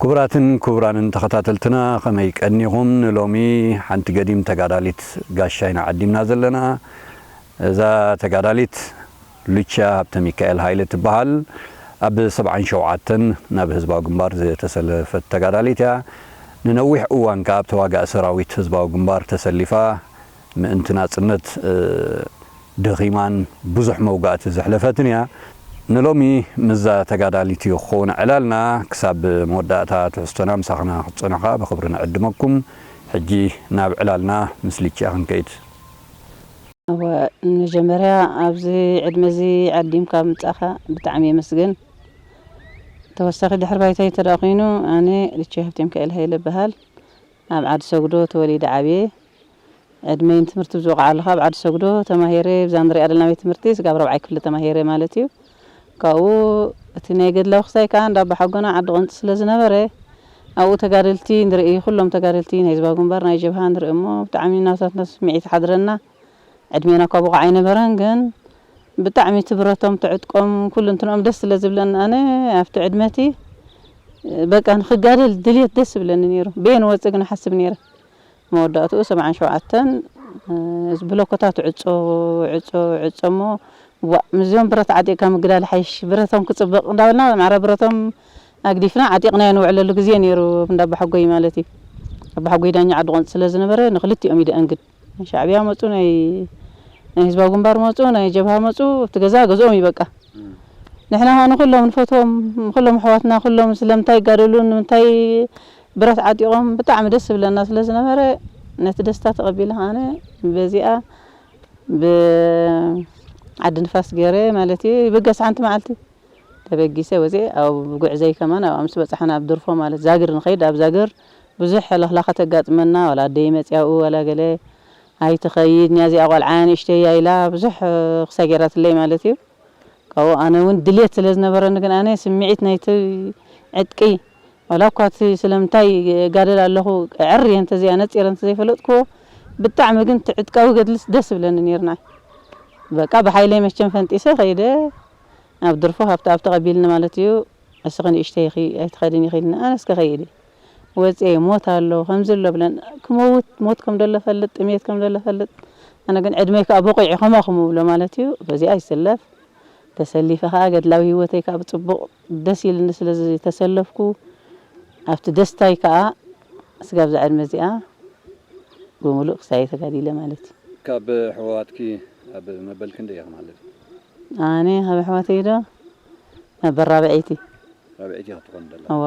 ክቡራትን ክቡራንን ተኸታተልትና፣ ከመይ ቀኒኹም? ንሎሚ ሓንቲ ገዲም ተጋዳሊት ጋሻ ኢና ዓዲምና ዘለና። እዛ ተጋዳሊት ሉቻ ሃብተሚካኤል ሃይለ ትበሃል። ኣብ ሰብዓን ሸውዓተን ናብ ህዝባዊ ግንባር ዝተሰለፈት ተጋዳሊት እያ። ንነዊሕ እዋን ከኣ ኣብ ተዋጋኢ ሰራዊት ህዝባዊ ግንባር ተሰሊፋ፣ ምእንቲ ናጽነት፣ እ፣ ደኺማን ብዙሕ መውጋእቲ ዘሕለፈትን እያ። ንሎሚ ምስዛ ተጋዳሊት እዩ ክኸውን ዕላልና። ክሳብ መወዳእታ ትሕዝቶና ምሳኽና ክትጸንሑ ከኣ ብኽብሪ ንዕድመኩም። ሕጂ ናብ ዕላልና ምስ ሉቻ ክንከይድ። እወ፣ ንመጀመርያ ኣብዚ ዕድመ እዚ ዓዲምካ ምጻኻ ብጣዕሚ የመስግን። ተወሳኺ ድሕሪ ባይታይ እንተ ደኣ ኮይኑ፣ ኣነ ሉቻ ሃብተሚካኤል ሃይለ እበሃል። ኣብ ዓዲ ሰጉዶ ተወሊደ ዓብየ። ዕድመይ ንትምህርቲ ብዝበቕዓሉ ካብ ዓዲ ሰጉዶ ተማሂረ፣ ብዛ ንሪኣ ዘለና ቤት ትምህርቲ ስጋብ ራብዓይ ክፍሊ ተማሂረ ማለት እዩ። ካብኡ እቲ ናይ ገድላዊ ክሳይ ከኣ እንዳ ኣባሓጎና ዓዲ ቐንጺ ስለ ዝነበረ፣ ኣብኡ ተጋደልቲ ንርኢ፣ ኩሎም ተጋደልቲ ናይ ህዝባዊ ግንባር፣ ናይ ጀብሃ ንርኢ እሞ፣ ብጣዕሚ ናታትና ስምዒት ሓድረና። ዕድሜና እኳ ብቑዕ ኣይነበረን፣ ግን ብጣዕሚ እቲ ብረቶም፣ እቲ ዕጥቆም፣ ኩሉ እንትንኦም ደስ ስለ ዝብለኒ፣ ኣነ ኣብቲ ዕድመ እቲ በቃ ንኽጋደል ድልየት ደስ ዝብለኒ ነይሩ። በየን ወፅእ ግን እሓስብ ነይረ። መወዳእትኡ ሰብዓን ሸውዓተን፣ እ፣ ብሎኮታት ዕጾ፣ ዕጾ፣ ዕጾ እሞ፣ ዋእ፣ ምስዚኦም ብረት ዓጢቕካ ምግዳል ይሓይሽ፣ ብረቶም ክጽብቕ እንዳበልና፣ ማዕረ ብረቶም ኣግዲፍና ዓጢቕናዮ ንውዕለሉ ግዜ ነይሩ፣ እንዳ ኣባሓጎይ ማለት እዩ። ኣባሓጎይ ዳኛ ዓዲ ቆንጽ ስለ ዝነበረ፣ ንኽልቲኦም እዩ ደኣንግድ። ናይ ሻዕብያ መጹ፣ ናይ፣ ናይ ህዝባዊ ግንባር መጹ፣ ናይ ጀብሃ መጹ፣ እቲ ገዛ ገዝኦም እዩ በቃ። እም። ንሕና ኸኣ ንኹሎም ንፈትዎም፣ ንኹሎም ኣሕዋትና፣ ኩሎም ስለምንታይ ይጋደሉ፣ ንምንታይ ብረት ዓጢቖም፣ ብጣዕሚ ደስ ዝብለና ስለ ዝነበረ፣ ነቲ ደስታ ተቐቢለ ኸኣነ በዚኣ ብዓዲ ንፋስ ገይረ ማለት እዩ፣ ይብገስ ሓንቲ መዓልቲ ተበጊሰ ወፂአ። ኣብ ጉዕዘይ ከማን ኣብኣ ምስ በፃሕና ኣብ ድርፎ ማለት ዛግር ንኸይድ፣ ኣብ ዛግር ብዙሕ ለኽላኸ ተጋጥመና፣ ዋላ ኣደይ መፅያ ኣብኡ፣ ዋላ ገለ ኣይትኸይድ፣ እዚኣ ቆልዓ ንእሽተይ እያ ኢላ ብዙሕ ክሳይ ገይራትለይ ማለት እዩ። ካብኡ ኣነ እውን ድሌት ስለ ዝነበረኒ ግን ኣነ ስምዒት ናይቲ ዕጥቂ ዋላ እኳ እቲ ስለምንታይ እጋደል ኣለኹ፣ ዕር እየ እንተዘይ ኣነፂረ እንተዘይፈለጥክዎ፣ ብጣዕሚ ግን እቲ ዕጥቃዊ ገድልስ ደስ ይብለኒ ነይሩ ንዓይ። በቃ ብሓይለይ መቸም ፈንጢሰ ከይደ፣ ኣብ ድርፎ ሃብተኣብ ተቐቢልኒ ማለት እዩ። እስኺ ንእሽተይ ኢኺ ኣይትኸድን ኢኺ ኢልና፣ ኣነ እስከ ከይድ እየ። ወፅየ፣ ሞት ኣሎ ከምዚ ኣሎ ብለን፣ ክመውት ሞት ከም ደሎ ፈልጥ፣ ጥሜት ከም ደሎ ፈልጥ። ኣነ ግን ዕድመይ ከዓ በቂዑ ከማኹም እብሎ ማለት እዩ። በዚኣ ይስለፍ። ተሰሊፈ ከዓ ገድላዊ ህይወተይ ከዓ ብፅቡቕ ደስ ኢልኒ ስለ ዝተሰለፍኩ፣ ኣብቲ ደስታይ ከዓ ስጋብ እዛ ዕድመ እዚኣ ብምሉእ ክሳየ ተጋዲለ ማለት እዩ። ካብ ኣሕዋትኪ ኣብ መበል ክንደይ ኢኺ ማለት እዩ? ኣነ ካብ ኣሕዋተይ ዶ ነበር ራብዐይቲ። ራብዐይቲ ኢኺ ትኾኒ ዘለኺ? እዋ፣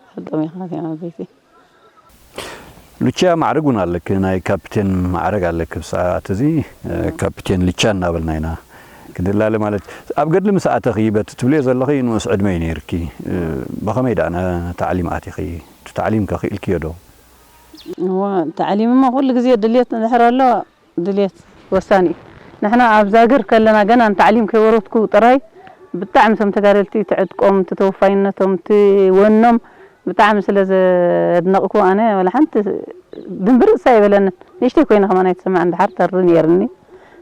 ትፈልጦም ኢኻ እዚኦም ዓበይቲ። ሉቻ ማዕረግ እውን ኣለኪ፣ ናይ ካፕቴን ማዕረግ ኣለኪ። ብሰዓት እዚ፣ እ፣ እዋ። ካፕቴን ሉቻ እናበልና ኢና ክንላለ ማለት። ኣብ ገድሊ ምስ ኣተኺ በቲ ትብልዮ ዘለኺ ንኡስ ዕድመ እዩ ነይርኪ። እ፣ ብኸመይ ደኣ ነ-፣ ታዕሊም ኣቲኺ? እቲ ታዕሊም ከ ክኢልክዮ ዶ? እዋ፣ ታዕሊም እሞ ኩሉ ግዜ ድልየት እንድሕር ኣሎ፣ ድልየት ወሳኒ እዩ። ንሕና ኣብ ዛግር ከለና ገና ንታዕሊም ከይወረድኩ ጥራይ ብጣዕሚ እቶም ተጋደልቲ እቲ ዕጥቆም፣ እቲ ተወፋይነቶም፣ እቲ ወኖም ብጣዕሚ ስለ ዘድነቕኩ ኣነ ዋላ ሓንቲ ድንብርጽ ኣይበለንን። ንእሽተይ ኮይነ ከማን ኣይተሰማዕን። ድሓር ተሪ ነይርኒ።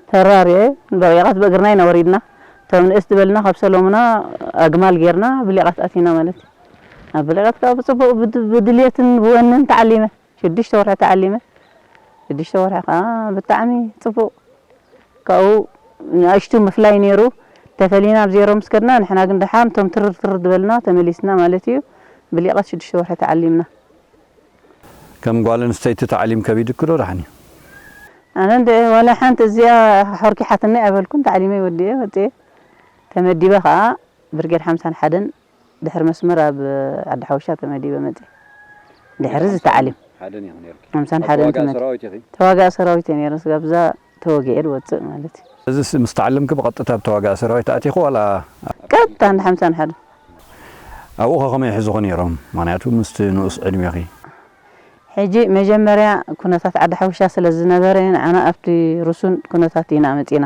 ተራርየ ብሊቓት ብእግርና ኢና ወሪድና። እቶም ንእስ ዝበልና ካብ ሰሎሙና ኣግማል ጌርና ብሊቓት ኣቲና ማለት እዩ። ኣብ ብሊቓት ከዓ ብጽቡቕ ብድ-፣ ብድልየትን ብወንን ተዓሊመ። ሽዱሽተ ወርሒ ተዓሊመ። ሽዱሽተ ወርሒ ከዓ ብጣዕሚ ጽቡቕ። ካብኡ ንኣሽቱ ምፍላይ ነይሩ። ተፈሊና ኣብ ዜሮ ምስ ከድና፣ ንሕና ግን ደሓን እቶም ትርር ትርር ዝበልና ተመሊስና ማለት እዩ። ብሊቐት ሽዱሽተ ወርሒ ተዓሊምና። ከም ጓል ኣንስተይቲ ታዕሊም ከቢድኪ ዶ ደሓን እዩ? ኣነ እንደ ዋላ ሓንቲ እዚኣ ሓርኪሓትኒ ኣይበልኩን። ታዕሊመይ ወዲኤ ወፅኤ። ተመዲበ ከዓ ብርጌድ ሓምሳን ሓደን ድሕሪ መስመር ኣብ ዓዲ ሓውሻ ተመዲበ መፅእ። ድሕሪ እዚ ተዓሊም ሓደን ኢኺ ነይርኪ? ሓምሳን ኣብ ሓደን ተዋጋኢ ተመዲ-፣ ሰራዊት ኢኺ? ተዋጋኢ ሰራዊት እየ ነይረ። ስጋብ እዛ ተወጊኤ ዝወፅእ ማለት እዩ። እዚ ስ-፣ ምስ ተዓለምኪ ብቐጥታ ኣብ ተዋጋኢ ሰራዊት ኣቲኺ ዋላ? ቀጥታ እንደ ሓምሳን ሓደን። ኣብኡ ኸ ከመይ ይሕዙኺ ነይሮም? ምኽንያቱ ምስቲ ንኡስ ዕድሜኺ። ሕጂ መጀመርያ ኩነታት ዓዲ ሓውሻ ስለ ዝነበረ ንዓና ኣብቲ ርሱን ኩነታት ኢና መፂና።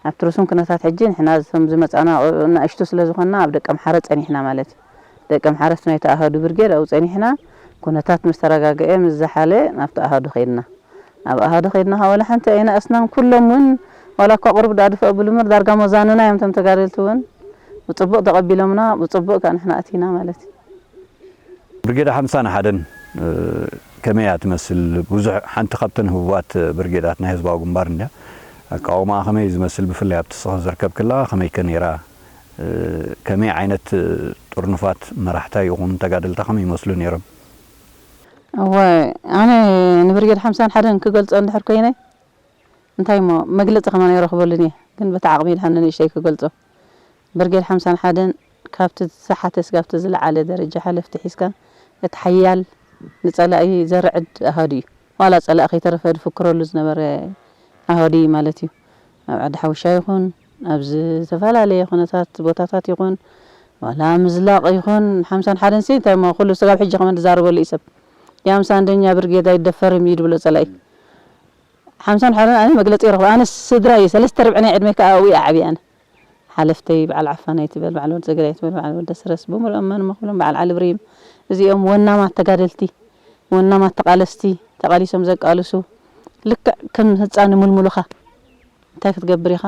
ኣብቲ ርሱን ኩነታት ሕጂ ንሕና እቶም ዝመፃና ቆልዑ እናእሽቱ ስለ ዝኾንና ኣብ ደቀምሓረ ፀኒሕና ማለት እዩ። ደቀምሓረ እቲ ናይቲ ኣሃዱ ብርጌድ ኣብኡ ፀኒሕና። ኩነታት ምስ ተረጋግአ፣ ምስ ዝሓለ፣ ናብቲ ኣሃዱ ከይድና። ናብ ኣሃዱ ከይድና ከኣ ዋላ ሓንቲ ኣይነኣስናን። ኩሎም እውን ዋላ እኳ ቁሩብ ደኣ ድፍእ ኣብሉ እምበር፣ ዳርጋ መዛንና እዮም። እቶም ተጋደልቲ እውን ብጽቡቕ ተቐቢሎምና፣ ብጽቡቕ ከኣ ንሕና ኣቲና ማለት እዩ። ብርጌድ ሓምሳን ሓደን፣ እ፣ ከመይ እያ ትመስል? ብዙሕ፣ ሓንቲ ካብተን ህቡባት ብርጌዳት ናይ ህዝባዊ ግንባር እንድያ። ኣቃውማኣ ከመይ እዩ ዝመስል? ብፍላይ ኣብቲ ንስኺ ዝርከብክላ ከመይ ከ ነይራ? እ፣ ከመይ ዓይነት፣ እ፣ ጥርኑፋት መራሕታ ይኹን ተጋደልታ ከመይ ይመስሉ ነይሮም? እወ፣ ኣነ ንብርጌድ ሓምሳን ሓደን ክገልጾ እንድሕር ኮይነ፣ እንታይ እሞ መግለጺ ከማን ኣይረኽበሉን እየ፣ ግን በቲ ዓቕሚ ድሓን ንእሽተይ ክገልጾ። ብርጌድ ሓምሳን ሓደን ካብቲ ዝሰሓተ እስካብቲ ዝለዓለ ደረጃ ሓለፍቲ ሒዝካ፣ እቲ ሓያል ንጸላኢ ዘርዕድ ኣሃዱ እዩ። ዋላ ጸላኢ ከይተረፈ ዝፍክረሉ ዝነበረ ኣሃዱ እዩ ማለት እዩ። ኣብ ዓዲ ሓውሻ ይኹን፣ ኣብ ዝተፈላለየ ኩነታት ቦታታት ይኹን፣ ዋላ ምዝላቕ ይኹን፣ ሓምሳን ሓደን ሲ እንታይ እሞ ኩሉ ስጋብ ሕጂ ከማን ዝዛረበሉ እዩ ሰብ። የሃምሳ ኣንደኛ ብርጌድ ኣይደፈርም እዩ ድብሎ ጸላኢ። ሓምሳን ሓደን ኣነ መግለጺ ይረኽቦ። ኣነ ስድራ እዩ፣ ሰለስተ ርብዒ ናይ ዕድመይ ከኣ ኣብኡ እየ ዓብየ ኣነ። ሓለፍተይ በዓል ዓፋናይ ትበል፣ በዓል ወዲ ዘገዳይ ትበል፣ በዓል ወዲ ኣስረስ፣ ብምሉኦም መን መኽብሎም፣ በዓል ዓሊ ብሪም፣ እዚኦም ወናማት ተጋደልቲ፣ ወናማት ተቓለስቲ፣ ተቓሊሶም ዘቃልሱ፣ ልክዕ ከም ህጻን ይምልምሉኻ። እንታይ ክትገብር ኢኻ?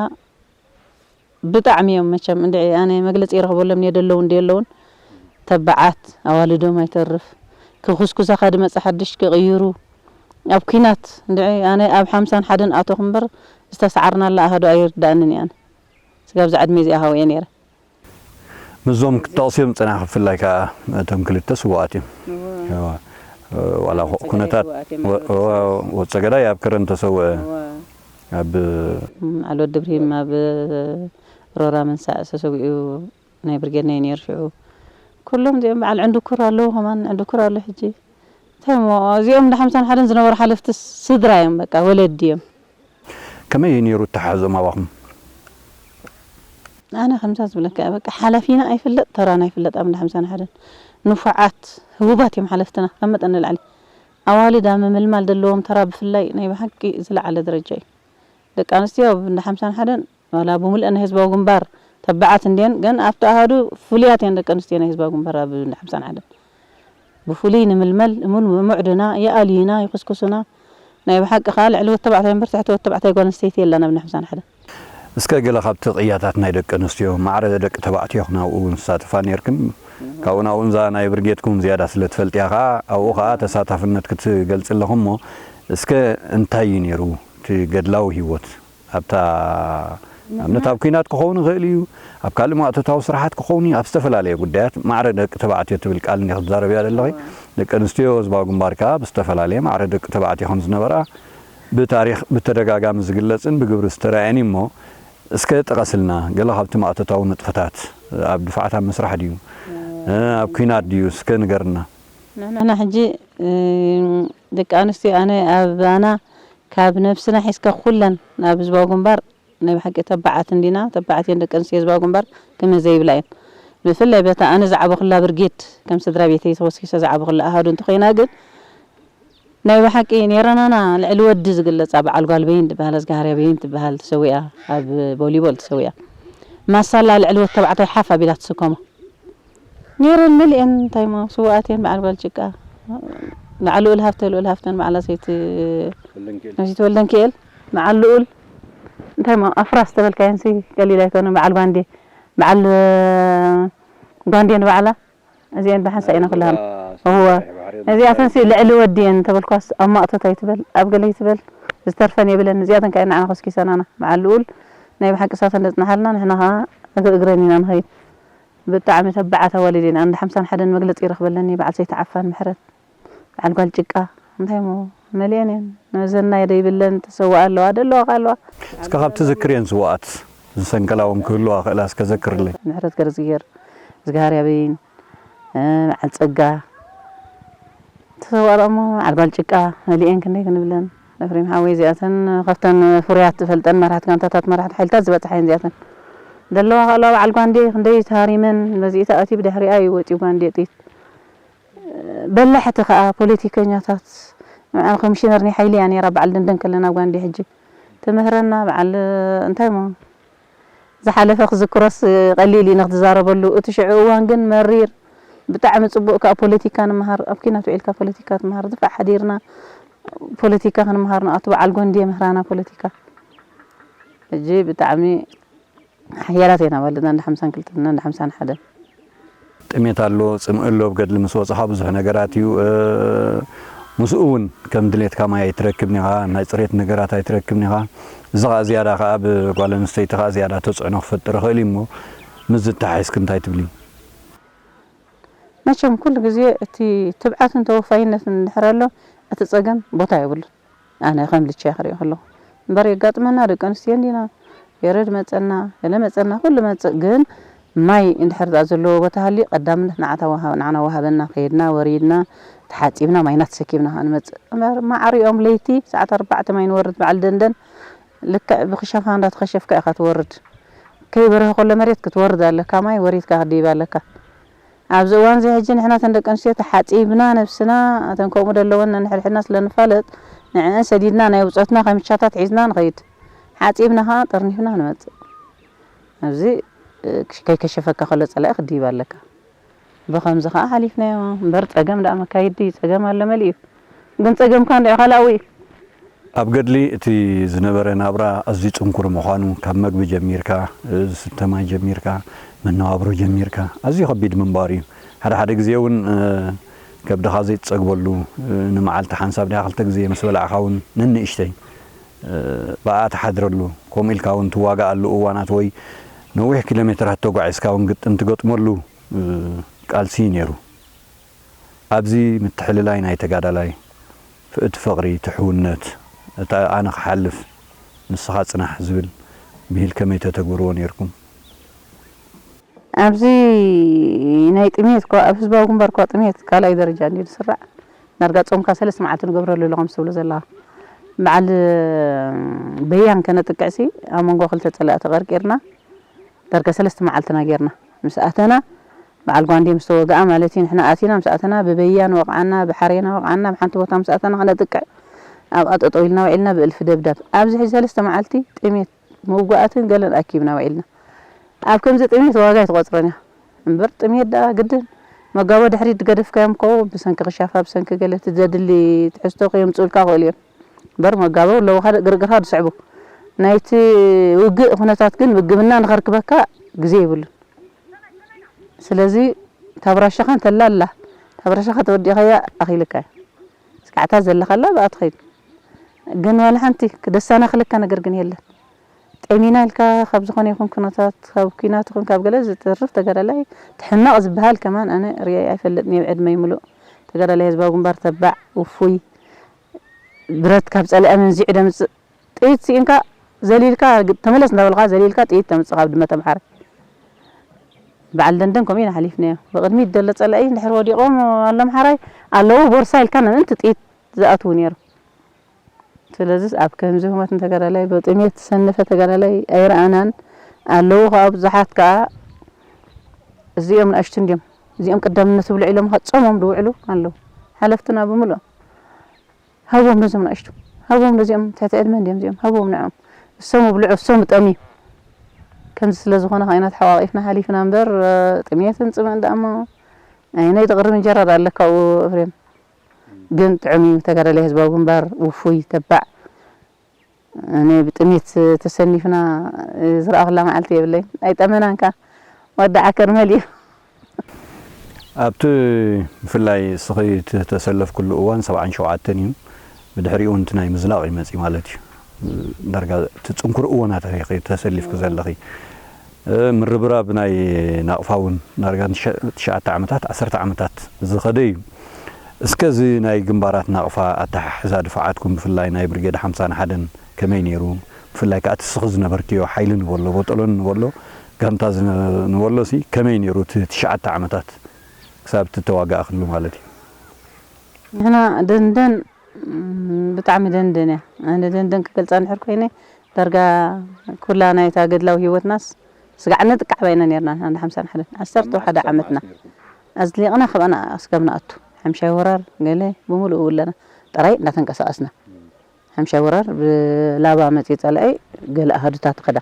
ብጣዕሚ እዮም መቸም፣ እንድዒ ኣነ መግለጺ ይረኽበሎም እየ፣ ደለውን ደየለውን፣ ተባዓት፣ ኣዋልዶም ኣይተርፍ፣ ክኹስኩሳኻ ድመጽእ ሓድሽ ክቕይሩ፣ ኣብ ኲናት፣ እንድዒ ኣነ ኣብ ሓምሳን ሓደን ኣተኹ እምበር፣ ዝተሰዓርናላ ኣሃዱ ኣይርድኣንን እየ ኣነ። ስጋብ እዛ ዕድመ እዚኣ ሃው እየ ነይረ። ምስዞም ክትጠቕስዮም ጸናሕ፣ ብፍላይ ከኣ እቶም ክልተ ስዉኣት እዮም። እወ። እወ። ዋላ ኹ-፣ ወጸገዳይ ኩነታት ስዉኣት እዮም ወ-፣ ማለት እወ፣ ወጸገዳይ ኣብ ከረን ተሰውአ። እወ። ኣብ በዓል ወዲ ብርሂም ኣብ ሮራ መንሳእ ተሰዊኡ ናይ ብርጌድ ናይ ነይሩ ሽዑ። ኩሎም እዚኦም በዓል ዕንድኩር ኣለዉ፣ ከማን ዕንድኩር ኣሎ ሕጂ። እንታይ እሞ፣ እዚኦም እንዳ ሓምሳን ሓደን ዝነበሩ ሓለፍቲ ስድራ እዮም፣ በቃ ወለዲ እዮም። ከመይ እዩ ነይሩ እተሓሕዞም ኣባኹም? ኣነ ከምዛ ዝብለካ እየ፣ በቃ ሓላፊና ኣይፍለጥ፣ ተራና ኣይፍለጥ። ኣብ እንዳ ሓምሳን ሓደን ንፉዓት፣ ህቡባት እዮም ሓለፍትና፣ ካብ መጠን ንላዕሊ። ኣዋልድ ኣብ ምምልማል ዘለዎም ተራ ብፍላይ ናይ ብሓቂ ዝለዓለ ደረጃ እዩ። ደቂ ኣንስትዮ ኣብ እንዳ ሓምሳን ሓደን ዋላ ብምልአን ናይ ህዝባዊ ግንባር ተባዓት እንድየን፣ ግን ኣብቲ ኣሃዱ ፍሉያት እየን ደቂ ኣንስትዮ ናይ ህዝባዊ ግንባር ኣብ እንዳ ሓምሳን ሓደን። ብፍሉይ ንምልመል፣ እሙን ምዕዱና፣ ይኣልዩና፣ ይኹስኩሱና። ናይ ብሓቂ ከኣ ልዕሊ ወዲ ተባዕታይ እምበር ትሕቲ ወዲ ተባዕታይ ጓል ኣንስተይቲ የላን ኣብ እንዳ ሓምሳን ሓደን። እስከ ገለ ካብቲ ቅያታት ናይ ደቂ ኣንስትዮ ማዕረ ደቂ ተባዕትዮ ናብኡ ዝሳተፋ ነይርክን፣ ካብኡ ናብኡ እዛ ናይ ብርጌድኩም ዝያዳ ስለ ትፈልጥያ ከኣ ኣብኡ ከኣ ተሳታፍነት ክትገልጺ ኣለኹ እሞ፣ እስከ እንታይ እዩ ነይሩ እቲ ገድላዊ ህይወት? ኣብታ ንኣብነት ኣብ ኲናት ክኸውን ይኽእል እዩ፣ ኣብ ካልእ ማእቶታዊ ስራሓት ክኸውን እዩ፣ ኣብ ዝተፈላለየ ጉዳያት ማዕረ ደቂ ተባዕትዮ ትብል ቃል እንዲኻ ትዛረብያ ዘለኺ። ደቂ ኣንስትዮ ህዝባዊ ግንባር ከኣ ብዝተፈላለየ ማዕረ ደቂ ተባዕትዮ ከም ዝነበራ ብታሪኽ ብተደጋጋሚ ዝግለጽን ብግብሪ ዝተራእየን እዩ እሞ፣ እስከ ጥቐስልና ገለ ካብቲ ማእቶታዊ ንጥፈታት፣ ኣብ ድፋዓት ኣብ ምስራሕ ድዩ፣ ኣብ ኲናት ድዩ? እስከ ንገርና። ንሕና ሕጂ፣ እ፣ ደቂ ኣንስትዮ ኣነ ኣባና ካብ ነብስና ሒዝካ ኩለን ናብ ህዝባዊ ግንባር ናይ ብሓቂ ተባዓት እንዲና፣ ተባዓት እየን ደቂ ኣንስትዮ ህዝባዊ ግንባር ክመ ዘይብላ እየን። ብፍላይ በታ ኣነ ዝዓበኹላ ብርጌድ ከም ስድራ ቤተይ ተኾስኪሰ ዝዓበኹላ ኣሃዱ እንተኾይና ግን ናይ ብሓቂ ኔረናና ልዕሊ ወዲ ዝግለጻ በዓል ጓል በይን ትበሃል፣ ኣዝጋሃርያ በይን ትበሃል ተሰዊኣ፣ ኣብ ቮሊቦል ተሰዊኣ። ማሳላ ልዕሊ ወዲ ተባዕታይ ሓፍ ኣቢላ ትስከሞ። ኔረን መሊኤን እንታይ እሞ ስውኣት እየን በዓል ጓል ጭቃ። በዓል ልኡል ሃብተ፣ ልኡል ሃብተን በዓል ኣሰይቲ፣ ኣሰይቲ ወልደንኪኤል፣ በዓል ልኡል እንታይ እሞ ኣፍራስ ተበልካየንሲ ቀሊል ኣይኮነን። በዓል ጓንዴ፣ በዓል ጓንዴ ንባዕላ እዚአን ብሓንሳእ ኢና ኩላህን። እዋ። እዚኣተን ሲ ልዕሊ ወዲ እየን ተበልኳስ ኣብ ማእቶት ኣይትበል፣ ኣብ ገለ ኣይትበል፣ ዝተርፈን የብለን። እዚኣተን ከኣ ንዓና ኮስኪሰናና። በዓል ልኡል ናይ ብሓቂ እሳተን ዘጽንሓልና፣ ንሕና ከኣ እግሪ እግረን ኢና ንኸይድ። ብጣዕሚ ተባዓት ኣዋልድ እየን። ኣንድ ሓምሳን ሓደን መግለጺ ይረኽበለኒ፣ በዓል ሰይቲ ዓፋን ምሕረት፣ በዓል ጓል ጭቃ፣ እንታይ እሞ መሊአን እየን። ነዘናይ ደይብለን ትሰውኣ ኣለዋ፣ ደለዋ ከኣ ኣለዋ። እስከ ካብ ትዝክርየን ስውኣት ዝሰንከላ እውን ክህልዋ ክእላ እስከ ዘክርለይ። ምሕረት ገረዝግሄር፣ ዝግሃር ያበይን፣ እ፣ በዓል ጸጋ፣ ተሰዋእራ እሞ በዓል ጓል ጭቃ፣ መሊኤን ክንደይ ክንብለን። ኤፍሬም ሓወይ እዚኣተን ካብተን ፍሩያት ዝፈልጠን መራሕቲ ጋንታታት፣ መራሕቲ ሓይልታት ዝበጽሓ እየን እዚኣተን። ደለዋ ከኣ ኣለዋ በዓል ጓንዴ፣ ክንደይ ተሃሪመን፣ በዚ ተኣትዩ ብድሕሪኣ እዩ ወጺኡ ጓንዴ ጥይት። በላሕቲ ከኣ ፖለቲከኛታት፣ ንዓ ኮሚሽነር ናይ ሓይሊ እያ ነይራ በዓል ደንደን ከለና ጓንዴ። ሕጂ ትምህረና በዓል እንታይ እሞ ዝሓለፈ ክዝክሮስ ቀሊል እዩ ንክትዛረበሉ። እቲ ሽዑ እዋን ግን መሪር፣ ብጣዕሚ ጽቡቕ፣ ካብ ፖለቲካ ንምሃር፣ ኣብ ኲናት ውዒልካ ፖለቲካ ትምሃር፣ ድፋዕ ሓዲርና ፖለቲካ ክንምሃር ንኣቱ፣ በዓል ጎንዲ የምህራና ፖለቲካ። ሕጂ ብጣዕሚ ሓያላት ኢና ማለት፣ እንዳ ሓምሳን ክልተን፣ እንዳ ሓምሳን ሓደን። ጥሜት ኣሎ፣ ጽምኢ ኣሎ፣ ኣብ ገድሊ ምስ ወጻኻ ብዙሕ ነገራት እዩ። እ፣ ምስኡ እውን ከም ድሌትካ ማይ ኣይትረክብን ኢኻ፣ ናይ ጽሬት ነገራት ኣይትረክብን ኢኻ። እዚ ኸኣ ዝያዳ ኸኣ ኣብ ጓል ኣንስተይቲ ኸኣ ዝያዳ ተጽዕኖ ክፈጥር ይኽእል እዩ እሞ፣ ምስ ዝተሓሒዝክ እንታይ ትብሊ? መቸም ኩሉ ግዜ እቲ ትብዓትን ተወፋይነትን እንድሕር ኣሎ፣ እቲ ጸገም ቦታ የብሉን። ኣነ ከም ልቸይ ክሪኦ ከለኹ። እምበር የጋጥመና፣ ደቂ ኣንስትዮ እንዲና፣ ገረድ መጸና፣ ገለ መጸና፣ ኩሉ መጽእ። ግን ማይ እንድሕር ደኣ ዘለዎ ቦታ ሃልዩ፣ ቀዳምነት ንዓታ ወሃ-፣ ንዓና ወሃበና፣ ከይድና፣ ወሪድና፣ ተሓጺብና፣ ማይና ተሰኪምና ከኣ ንመጽእ። እምበር ማዕሪኦም ለይቲ ሰዓት ኣርባዕተ ማይ ንወርድ በዓል ደንደን፣ ልክዕ ብኽሸፋ እንዳተኸሸፍካ ኢኻ ትወርድ። ከይበርሀ ከሎ መሬት ክትወርድ ኣለካ፣ ማይ ወሪድካ ክትድይብ ኣለካ። ኣብዚ እዋን እዚ ሕጂ ንሕና እተን ደቂ ኣንስትዮ ተሓጺብና ነብስና፣ እተን ከምኡ ደለወን ነንሕድሕድና ስለ ንፋለጥ፣ ንዕአን ሰዲድና ናይ ብጾትና ካምቻታት ሒዝና ንኸይድ። ሓጺብና ኸኣ ጠርኒፍና ንመጽእ። ኣብዚ፣ እ፣ ከይከሸፈካ ከሎ ጸላኢ ክትድይብ ኣለካ። ብኸምዚ ኸኣ ሓሊፍናዮ እምበር ጸገም ደኣ መካይዲ ጸገም ኣሎ መሊኡ። ግን ጸገምካ እንድዒ ካልኣዊ እዩ። ኣብ ገድሊ እቲ ዝነበረ ናብራ ኣዝዩ ጽንኩር ምዃኑ፣ ካብ መግቢ ጀሚርካ፣ ዝስተ ማይ ጀሚርካ፣ መነባብሮ ጀሚርካ፣ ኣዝዩ ከቢድ ምንባሩ እዩ። ሓደ ሓደ ግዜ እውን፣ እ፣ ከብድኻ ዘይትጸግበሉ፣ እ፣ ንመዓልቲ ሓንሳብ ድያ ክልተ ግዜ ምስ በላዕኻ እውን ነንእሽተይ፣ እ፣ ብኣ ትሓድረሉ፣ ከምኡ ኢልካ እውን ትዋጋኣሉ እዋናት ወይ ነዊሕ ኪሎ ሜትራት ተጓዒዝካ እውን ግጥም ትገጥመሉ፣ እ፣ ቃልሲ እዩ ነይሩ። ኣብዚ ምትሕልላይ ናይ ተጋዳላይ፣ እቲ ፍቕሪ፣ እቲ ሕውነት፣ እቲ ኣነ ክሓልፍ ንስኻ ጽናሕ ዝብል ብሂል ከመይ ተተግብርዎ ነይርኩም? ኣብዚ ናይ ጥሜት እኳ፣ ኣብ ህዝባዊ ግንባር እኳ ጥሜት ካልኣይ ደረጃ እንድዩ ዝስራዕ። ዳርጋ ጾምካ ሰለስተ መዓልቲ ንገብረሉ ኣሎ ከም ትብሎ ዘለኻ። በዓል በያን ከነጥቅዕሲ ኣብ መንጎ ክልተ ጸላእቲ ቀርቂርና። ዳርጋ ሰለስተ መዓልትና ጌርና። ምስ ኣተና፣ በዓል ጓንዴ ምስ ተወግኣ ማለት እዩ፣ ንሕና ኣቲና ምስ ኣተና፣ ብበያን ወቕዓና፣ ብሓሬና ወቕዓና፣ ኣብ ሓንቲ ቦታ ምስ ኣተና ከነጥቅዕ፣ ኣብኣ ጠጠው ኢልና ውዒልና ብእልፊ ደብዳብ። ኣብዚ ሕጂ ሰለስተ መዓልቲ ጥሜት፣ መውጋእትን ገለን ኣኪብና ውዒልና። ኣብ ከምዚ ጥሜት ዋጋ ኣይትቆጽሮን እያ። እምበር ጥሜት ደኣ ግድን፣ መጋቦ ድሕሪት ዝገደፍካዮም እኮ ብሰንኪ ክሻፋ፣ ብሰንኪ ገለ እቲ ዘድሊ ትሕዝቶ ከየምጽኡልካ ይኽእሉ እዮም። እምበር መጋቦ ኣለውኻ ግርግርካ ዝስዕቡ። ናይቲ ውግእ ኩነታት ግን ምግብና ንኸርክበካ ግዜ የብሉን። ስለዚ ታብራሻኻ እንተላ ኣላ፣ ታብራሻኻ ተወዲእካያ ኣኺልካ እዩ። ስጋዕታ ዘለኻላ ብኣ ትኸይድ። ግን ዋላ ሓንቲ ክደሳናኽለካ ነገር ግን የለን። ጠሚና ኢልካ ካብ ዝኾነ ይኹን ኩነታት፣ ካብ ኲናት ይኹን ካብ ገለ ዝትርፍ ተጋዳላይ፣ እቲ ሕማቕ ዝበሃል ከማን ኣነ ርእየ ኣይፈልጥን እየ ብዕድመይ ምሉእ። ተጋዳላይ ህዝባዊ ግንባር ተባዕ፣ ውፉይ፣ ብረት ካብ ጸላኢ መንዚዑ ደምጽእ። ጥይት ስኢንካ ዘሊልካ፣ ተመለስ እንዳበልካ ዘሊልካ ጥይት ተምጽእ ካብ ድመት ኣምሓራይ። በዓል ደንደን ከምኡ ኢና ሓሊፍናዮ። ብቕድሚት ደሎ ጸላኢ እንድሕር ወዲቖም ኣሎ ኣምሓራይ ኣለዉ ቦርሳ ኢልካ ንምእንቲ ጥይት ዝኣትዉ ነይሩ። ስለዚስ ኣብ ከምዚ ህሞት ንተጋዳላይ ብጥሜት ዝሰነፈ ተጋዳላይ ኣይረኣናን። ኣለዉ ከኣ ብዙሓት ከኣ እዚኦም ንኣሽቱ እንድዮም። እዚኦም ቅዳምነት ይብሉ ኢሎም ከኣ ጾሞም ዝውዕሉ ኣለዉ። ሓለፍትና ብምልኦም ሃቦም ነዞም ንኣሽቱ፣ ሃቦም ነዚኦም ትሕቲ ዕድመ እንድዮም እዚኦም፣ ሃቦም ንዕኦም። እሶም ይብልዑ፣ እሶም ይጠምዩ። ከምዚ ስለ ዝኾነ ከኣ ኢና ተሓቋቒፍና ሓሊፍና እምበር፣ ጥሜትን ጽምእን ደኣ እሞ ኣየናይ ዝቕርብ እንጀራ ደኣ ኣለካ ኣብኡ ኤፍሬም? ግን ጥዑም እዩ፣ ተጋዳላይ ህዝባዊ ግንባር፣ ውፉይ፣ ተባዕ። ኣነ ብጥሜት ተሰኒፍና ዝረኣኹላ መዓልቲ የብለይን። ኣይጠመናን ከኣ፣ ወዲ ዓከር መሊኡ። ኣብቲ ብፍላይ እስኺ እተሰለፍክሉ እዋን ሰብዓን ሸውዓተን እዩ። ብድሕሪኡ እውን እቲ ናይ ምዝላቕ እዩ መጺኡ ማለት እዩ። ዳርጋ እቲ ጽንኩር እዋናት ኢኺ ተሰሊፍኪ ዘለኺ። እ፣ ምርብራብ ናይ ናቕፋ እውን ዳርጋ ንሸ-፣ ትሽዓተ ዓመታት፣ ዓሰርተ ዓመታት ዝኸደ እዩ። እስከ እዚ ናይ ግንባራት ናቕፋ ኣተሓሕዛ ድፋዓትኩም ብፍላይ ናይ ብርጌድ ሓምሳን ሓደን ከመይ ነይሩ? ብፍላይ ከኣ እቲ እስኺ ዝነበርክዮ ሓይሊ ንበሎ፣ ቦጦሎኒ ንበሎ፣ ጋንታ ዝነ-፣ ንበሎ ሲ ከመይ ነይሩ እቲ ትሽዓተ ዓመታት ክሳብ እቲ ተዋጋእክሉ ማለት እዩ? ንሕና ደንደን፣ ም፣ ብጣዕሚ ደንደን እያ። ኣነ ደንደን ክገልጻ እንድሕር ኮይነ፣ ዳርጋ ኩላ ናይታ ገድላዊ ህይወትናስ ስጋዕ ነጥቅዕ ባይና ነርና፣ ንሕና ሓምሳን ሓደን፣ ዓሰርተ ሓደ ዓመትና። ኣዝሊቕና ካብኣና ኣስጋብ ንኣቱ፣ ሓምሻይ ወራር ገለ ብምሉኡ ኣለና። ጥራይ እንዳተንቀሳቐስና። ሓምሻይ ወራር ብላባ መጽዩ ጸላኢ ገለ ኣሃዱታት ከዳ።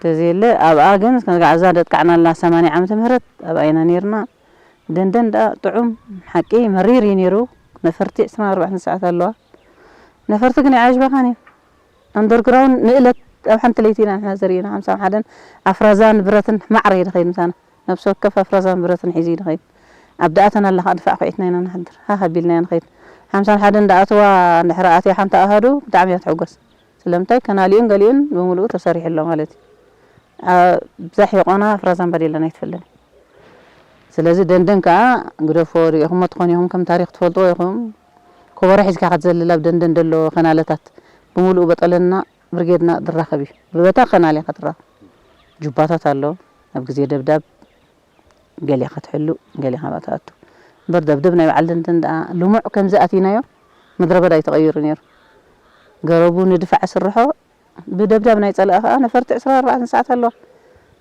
ተዘየለ ኣብኣ ግን፣ ነዛ ነጥቃዕናላ ሰማንያ ዓመተ ምህረት ኣብኣ ኢና ነርና። ደንደን ደኣ ጥዑም ሓቂ መሪር እዩ ነይሩ። ነፈርቲ ዕስራን ኣርባዕተን ሰዓት ኣለዋ። ነፈርቲ ግን ኣይዓጅባኻን እየን። ኣንደርግራውንድ ንእለት ኣብ ሓንቲ ለይቲ ኢና ንሕና ዘርኢና። ሓምሳን ሓደን ኣፍራዛን ብረትን ማዕረ እዩ ዝኸይድ ምሳና። ነብሲ ወከፍ ኣፍራዛን ብረትን ሒዙ እዩ ዝኸይድ። ኣብ ደኣተን ኣላ ከዓ ድፋዕ ኲዒትና ኢና ንሓድር። ሃህ ኣቢልና ኢና ንኸይድ። ሓምሳን ሓደን ደኣተዋ እንድሕር ኣትያ ሓንቲ ኣሃዱ ብጣዕሚ እያ ትሕጎስ። ስለምንታይ ከናሊኡን ገሊኡን ብምሉኡ ተሰሪሑ ኣሎ ማለት እዩ። ኣ-፣ ብዛሕ የቆና ኣፍራዛን ባዴላን ኣይትፈልጥን። ስለዚ ደንደን ከዓ ግደፎ፣ ርኢኹሞ ትኾኑ ኢኹም፣ ከም ታሪኽ ትፈልጥዎ ኢኹም። ኮበሮ ሒዝካ ክትዘልል ኣብ ደንደን ዘሎ ከናለታት ብምሉኡ በጠለና ብርጌድና ዝራኸብ እዩ። ብበታ ከናል ኢኻ ትራኸብ። ጁባታት ኣሎ፣ ኣብ ግዜ ደብዳብ ገሊኻ ትሕሉ፣ ገሊኻ ትኣቱ። እምበር ደብደብ ናይ በዓል ደንደን ደኣ ልሙዕ ከምዚ ኣቲናዮ ምድረ በዳ እዩ ተቐይሩ ነይሩ። ገረቡ ንድፋዕ ስርሖ ብደብዳብ ናይ ጸላኢ ከኣ ነፈርቲ ዕስራን ኣርባዕተን ሰዓት ኣለዋ።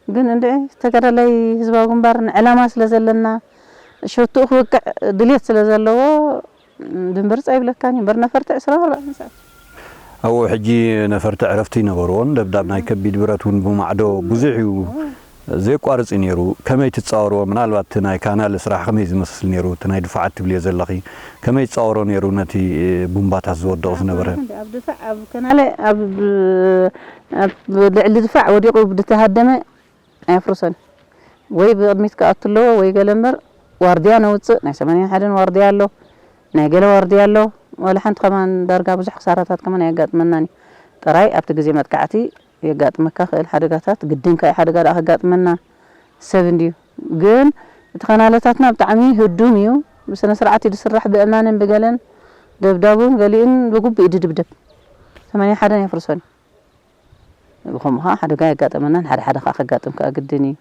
ግን እንድዒ ተጋዳላይ ህዝባዊ ግንባር ንዕላማ ስለ ዘለና፣ ሸትኡ ክወቅዕ ድልየት ስለ ዘለዎ፣ ድምብርጽ ኣይብለካን እዩ። እምበር ነፈርቲ ዕስራን ኣርባዕተን ሰዓት። ኣብኡ ሕጂ ነፈርቲ ዕረፍቲ ይነበርዎን፣ ደብዳብ ናይ ከቢድ ብረት እውን ብማዕዶ ብዙሕ እዩ፣ ዘየቋርጽ እዩ ነይሩ። ከመይ ትጻወርዎ? ምናልባት እቲ ናይ ካናል ስራሕ ከመይ ዝመስል ነይሩ? እቲ ናይ ድፋዓት ትብልዮ ዘለኺ፣ ከመይ ትጻወሮ ነይሩ ነቲ ቡምባታት ዝወድቕ ዝነበረ? ኣብ ድፋዕ፣ ኣብ ከናለ፣ ኣብ፣ ኣብ ልዕሊ ድፋዕ ወዲቑ ብዝተሃደመ ኣየፍርሶን። ወይ ብቕድሚት ክኣቱ ኣለዎ ወይ ገለ እምበር ዋርድያ ነውጽእ። ናይ ሰማንያን ሓደን ዋርድያ ኣሎ፣ ናይ ገለ ዋርድያ ኣሎ። ዋላ ሓንቲ ከማን ዳርጋ ብዙሕ ክሳራታት ከማን ኣየጋጥመናን እዩ። ጥራይ ኣብቲ ግዜ መጥቃዕቲ የጋጥመካ ክእል ሓደጋታት፣ ግድን ከኣ ሓደጋ ደኣ ከጋጥመና ሰብ እንድዩ። ግን እቲ ከናለታትና ብጣዕሚ ህዱም እዩ። ብስነ ስርዓት እዩ ዝስራሕ፣ ብእማንን ብገለን ደብዳቡን ገሊኡን ብግቡእ እዩ ድድብደብ። ሰማንያን ሓደን ኣየፍርሶን እዩ። ብኸምኡ ኸዓ ሓደጋ የጋጠመናን ሓደ ሓደ ኸዓ ከጋጥም ከኣ ግድን እዩ።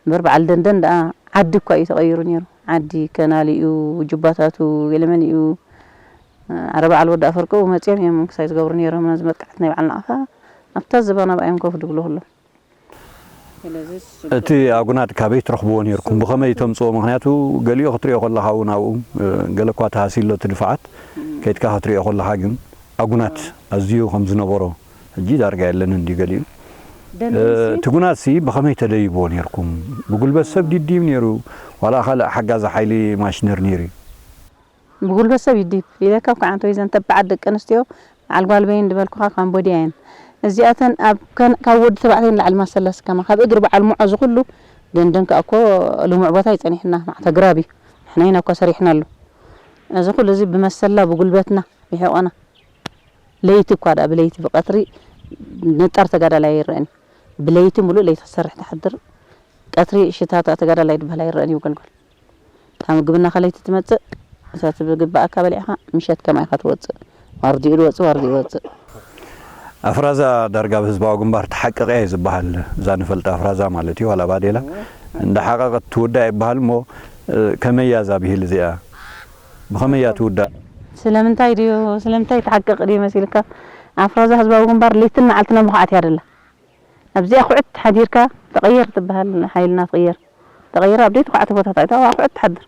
እምበር በዓል ደንደን ደኣ ዓዲ እኳ እዩ ተቐይሩ ነይሩ። ዓዲ ከናሊኡ፣ ጁባታቱ፣ ገለመሊኡ፣ ኣረ በዓል ወዲ ኣፈርቅኡ መጺኦም እዮም ምንክሳይ ዝገብሩ ነይሮም። ነዚ መጥቃዕቲ ናይ በዓልና ኸዓ ኣብታ ዝባን ኣብኣ እዮም ኮፍ ድብሉ ኩሎም። ስለዚ እቲ ኣጉናድ ካበይ ትረኽብዎ ነይርኩም? ብኸመይ ተምጽኦ? ምኽንያቱ ገሊኡ ክትሪኦ ከለኻ እውን ኣብኡ፣ እ፣ ገለ እኳ ተሃሲሎ እቲ ድፋዓት፣ እም። ከይድካ ክትሪኦ ከለኻ ግን ኣጉናት ኣዎ። ኣዝዩ ከም ዝነበሮ፣ ሕጂ ዳርጋ የለንን ድዩ ገሊኡ? ደንደንሲ እ፣ እቲ ጉናትሲ ብኸመይ ተደይብዎ ነይርኩም? ብጉልበት ሰብ ድዩ ነይሩ? ዋላ ካልእ ሓጋዚ ሓይሊ ማሽነሪ ነይሩ እዩ? ብጉልበት ሰብ ይድይብ ኢለካ እኮ ዓንቶ ይዘን ተባዓት ደቂ ኣንስትዮ በዓል ጓል በይን ዝበልኩኻ ካምቦድያ እየን። እዚኣተን ኣብ ከን-፣ ካብ ወዲ ተባዕታይ ንላዕሊ ማሰላ ስከማ፣ ካብ እግሪ በዓል ሙዖ እዚ ኩሉ ደንደን ከኣ እኮ ልሙዕ ቦታ ይጸኒሕና፣ ማዕተ ግራብ እዩ። ንሕና ኢና እኮ ሰሪሕናሉ። እዚ ኩሉ እዚ ብመሰላ ብጉልበትና ብሕቖና። ለይቲ እኳ ደኣ ብለይቲ ብቐትሪ ነጣር ተጋዳላይ ኣይረኣን እዩ። ብለይቲ ሙሉእ ለይቲ ክሰርሕ ትሓድር፣ ቀትሪ ሽታታ ተጋዳላይ ዝበሃል ኣይረኣን እዩ ገልጓል። እታ ምግብና ከለይቲ ትመጽእ፣ እታ ትግባኣካ በሊዕኻ ምሸት ከማይ ኢኻ ትወጽእ። ዋርድኡ ዝወጽእ፣ ዋርድኡ ይወጽእ። ኣፍራዛ ዳርጋ ብህዝባዊ ግንባር ተሓቀቐ እዩ ዝበሃል፣ እዛ ንፈልጣ ኣፍራዛ ማለት እዩ፣ ዋላ ባዴላ። እወ። እንዳሓቐቐት ትውዳእ ይበሃል እሞ፣ እ፣ ከመይ እያ እዛ ብሂል እዚኣ? ብኸመይ እያ ትውዳእ? ስለምንታይ ድዩ፣ ስለምንታይ ተሓቀቕ ድዩ መሲልካ? ኣፍራዛ ህዝባዊ ግንባር ለይትን መዓልትን ኣብ ምኹዓት እያ ደላ። ኣብዚኣ ኩዕት ሓዲርካ ተቐየር ትበሃል፣ ሓይልና ትቕየር። ተቐይራ ኣብ ደይተዃዕተ ቦታታት እታ ኩዕት ትሓድር።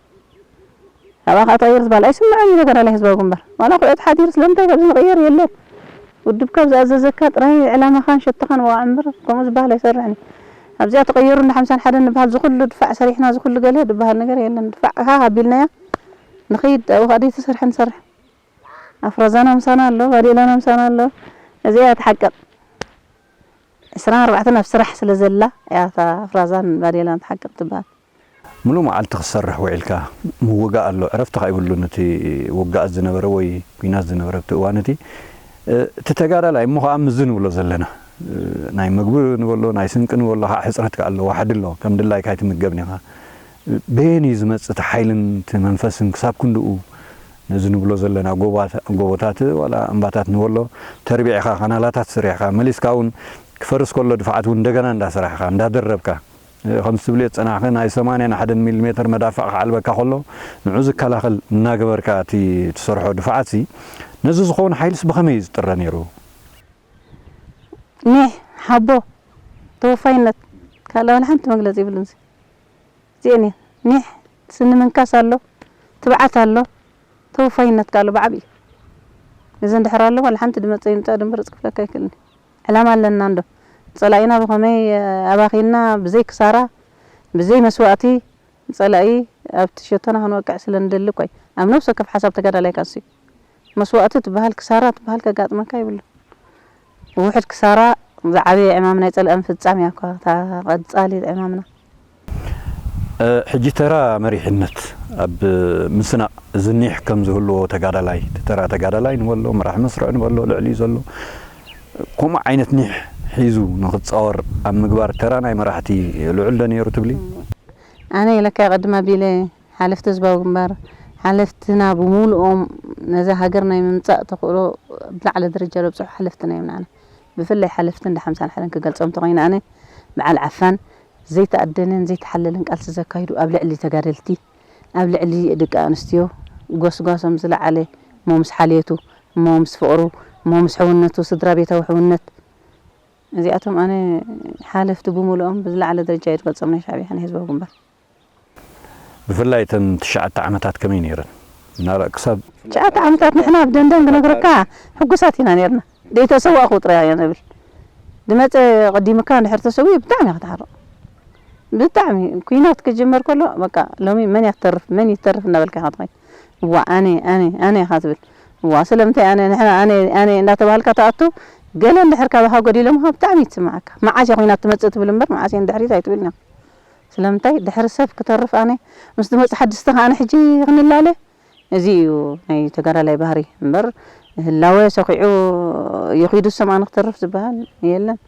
ኣብኣ ከኣ ተቐየር ዝበሃል ኣይስምዖን እዩ ተጋዳላይ ህዝባዊ ግንባር። ዋላ ኩዕት ሓዲሩ ስለምንታይ ካብዚ ንቕየር የለን። ውድብካ ኣብ ዝኣዘዘካ ጥራይ ዕላማኻን ሸቶኻን ወቓዕ እምበር ከምኡ ዝበሃል ኣይሰርሕን እዩ። ኣብዚኣ ተቐየሩ እንዳ ሓምሳን ሓደን ንበሃል ዝኹሉ ድፋዕ ሰሪሕና ዝኹሉ ገለ ዝበሃል ነገር የለን። ድፋዕ ሃህ ኣቢልናያ ንኸይድ ኣብኡ ከኣ ደይተሰርሐ ንሰርሕ። ኣፍራዛና ምሳና ኣሎ፣ ባዴላና ምሳና ኣሎ። እዚኣ እያ ትሓቅቕ። ዕስራን ኣርባዕተን ኣብ ስራሕ ስለ ዘላ እያ እታ ኣፍራዛን ባዴላን ትሓቅቕ ትበሃል። ምሉእ መዓልቲ ክትሰርሕ ውዒልካ ምውጋእ ኣሎ፣ ዕረፍቲ ከይብሉን እቲ ውግኣት ዝነበረ ወይ ኲናት ዝነበረ ኣብቲ እዋን እቲ፣ እ፣ እቲ ተጋዳላይ እሞ ኸዓ ምዚ ንብሎ ዘለና፣ እ፣ ናይ ምግቢ ንበሎ፣ ናይ ስንቂ ንበሎ ኸዓ ሕፅረት ከኣ ኣሎ፣ ዋሕዲ ኣሎ፣ ከም ድላይካ ኣይትምገብን ኢኻ። በየን እዩ ዝመጽእ እቲ ሓይልን እቲ መንፈስን ክሳብ ክንድኡ ነዚ ንብሎ ዘለና ጎባታ-፣ ጎቦታት ዋላ እምባታት ንበሎ ተርቢዕኻ፣ ካናላታት ስሪሕኻ፣ መሊስካ እውን ክፈርስ ከሎ ድፍዓት እውን እንደገና እንዳሰራሕኻ፣ እንዳደረብካ፣ እ፣ ከምዚ ትብልዮ ዝጸናሕኺ ናይ ሰማንያን ሓደን ሚሊ ሜተር መዳፍዕ ክዓልበካ ከሎ ንዑ ዝከላኸል እናገበርካ እቲ ትሰርሖ ድፍዓትሲ ነዚ ዝኸውን ሓይልስ ብኸመይ እዩ ዝጥረ ነይሩ? ኒሕ፣ ሓቦ፣ ተወፋይነት፣ ካልእ ዋላ ሓንቲ መግለጺ የብሉን። እዚኤን እየን። ኒሕ፣ ስኒ ምንካስ ኣሎ፣ ትብዓት ኣሎ፣ ተወፋይነት ከኣ ኣሎ ብዓብዪ። እዚ እንድሕር ኣሎ ዋላ ሓንቲ ድመጽእ ይምጻእ ድምበር ክጽፍለካ ኣይክእልን እዩ። ዕላማ ኣለና እንዶ። ጸላኢና ብኸመይ ኣባኺና ብዘይ ክሳራ፣ ብዘይ መስዋእቲ ጸላኢ ኣብቲ ሸቶና ክንወቅዕ ስለ ንደሊ እኮ እዩ። ኣብ ነብሲ ወከፍ ሓሳብ ተጋዳላይ ካንሱ እዩ። መስዋእቲ ትበሃል ክሳራ ትበሃል ከጋጥመካ ይብሉ። ውሕድ ክሳራ ዝዓበየ ዕማም ናይ ጸልአን ፍጻም እያ እኳ እታ ቀጻሊት ዕማምና። ሕጂ ተራ መሪሕነት ኣብ ምስናቕ ዝኒሕ ከም ዝህልዎ ተጋዳላይ፣ እቲ ተራ ተጋዳላይ ንበሎ፣ መራሒ መስርዕ ንበሎ፣ ልዕሊኡ ዘሎ ከምኡ ዓይነት ኒሕ ሒዙ ንኽጻወር ኣብ ምግባር ተራ ናይ መራሕቲ ልዑል ዶ ነይሩ ትብሊ? ኣነ ኢለካ ቀድማ ቢለ ሓለፍቲ ህዝባዊ ግንባር ሓለፍትና ብምሉኦም ነዛ ሃገር ናይ ምምጻእ ተኽእሎ ብላዕለ ደረጃ ዘብጽሑ ሓለፍትና እዮም ንዓና። ብፍላይ ሓለፍቲ እንዳ ሓምሳን ሓደን ክገልጾም ተኾይነ ኣነ በዓል ዓፋን ዘይተኣደነን ዘይተሓለለን ቃልሲ ዘካይዱ ኣብ ልዕሊ ተጋደልቲ ኣብ ልዕሊ ደቂ ኣንስትዮ ጎስጓሶም ዝለዓለ እሞ ምስ ሓልየቱ እሞ ምስ ፍቕሩ እሞ ምስ ሕውነቱ ስድራ ቤታዊ ሕውነት እዚኣቶም ኣነ ሓለፍቲ ብምሉኦም ብዝለዓለ ደረጃ እየ ዝገልጾም ናይ ሻዕብያ ናይ ህዝባዊ ግንባር። ብፍላይ እተን ትሽዓተ ዓመታት ከመይ ነይረን? ናላ ክሳብ ትሽዓተ ዓመታት ንሕና ኣብ ደንደን ክነግረካ ሕጉሳት ኢና ነርና። ደይተሰዋእኹ ጥራይ እየ ንብል። ድመፀ ቀዲምካ እንድሕር ተሰዊኡ ብጣዕሚ እየ ክትሓርቕ። ብጣዕሚ ኩናት ክጅመር ከሎ በቃ ሎሚ መን እያ ትተርፍ መን ይተርፍ እናበልካ ኢኻ ትኸይድ። እዋ ኣነ ኣነ ኣነ ኢኻ ትብል። እዋ ስለምንታይ ኣነ ንሕና ኣነ ኣነ እናተባሃልካ ትኣቱ ገለ እንድሕር ካባኻ ጎዲሎምኻ ብጣዕሚ እዩ ዝስምዓካ። መዓስ እያ ኩናት ትመፅእ ትብል እምበር መዓስ እየ ንድሕሪት ኣይትብልን ኢኻ። ስለምንታይ ድሕሪ ሰብ ክተርፍ ኣነ ምስ ድመፁ ሓድስቲ ከዓነ ሕጂ ክንላለ እዚ እዩ ናይ ተጋዳላይ ባህሪ እምበር ህላወ ሰኺዑ ይኺዱ ሰምኣን ክተርፍ ዝበሃል የለን።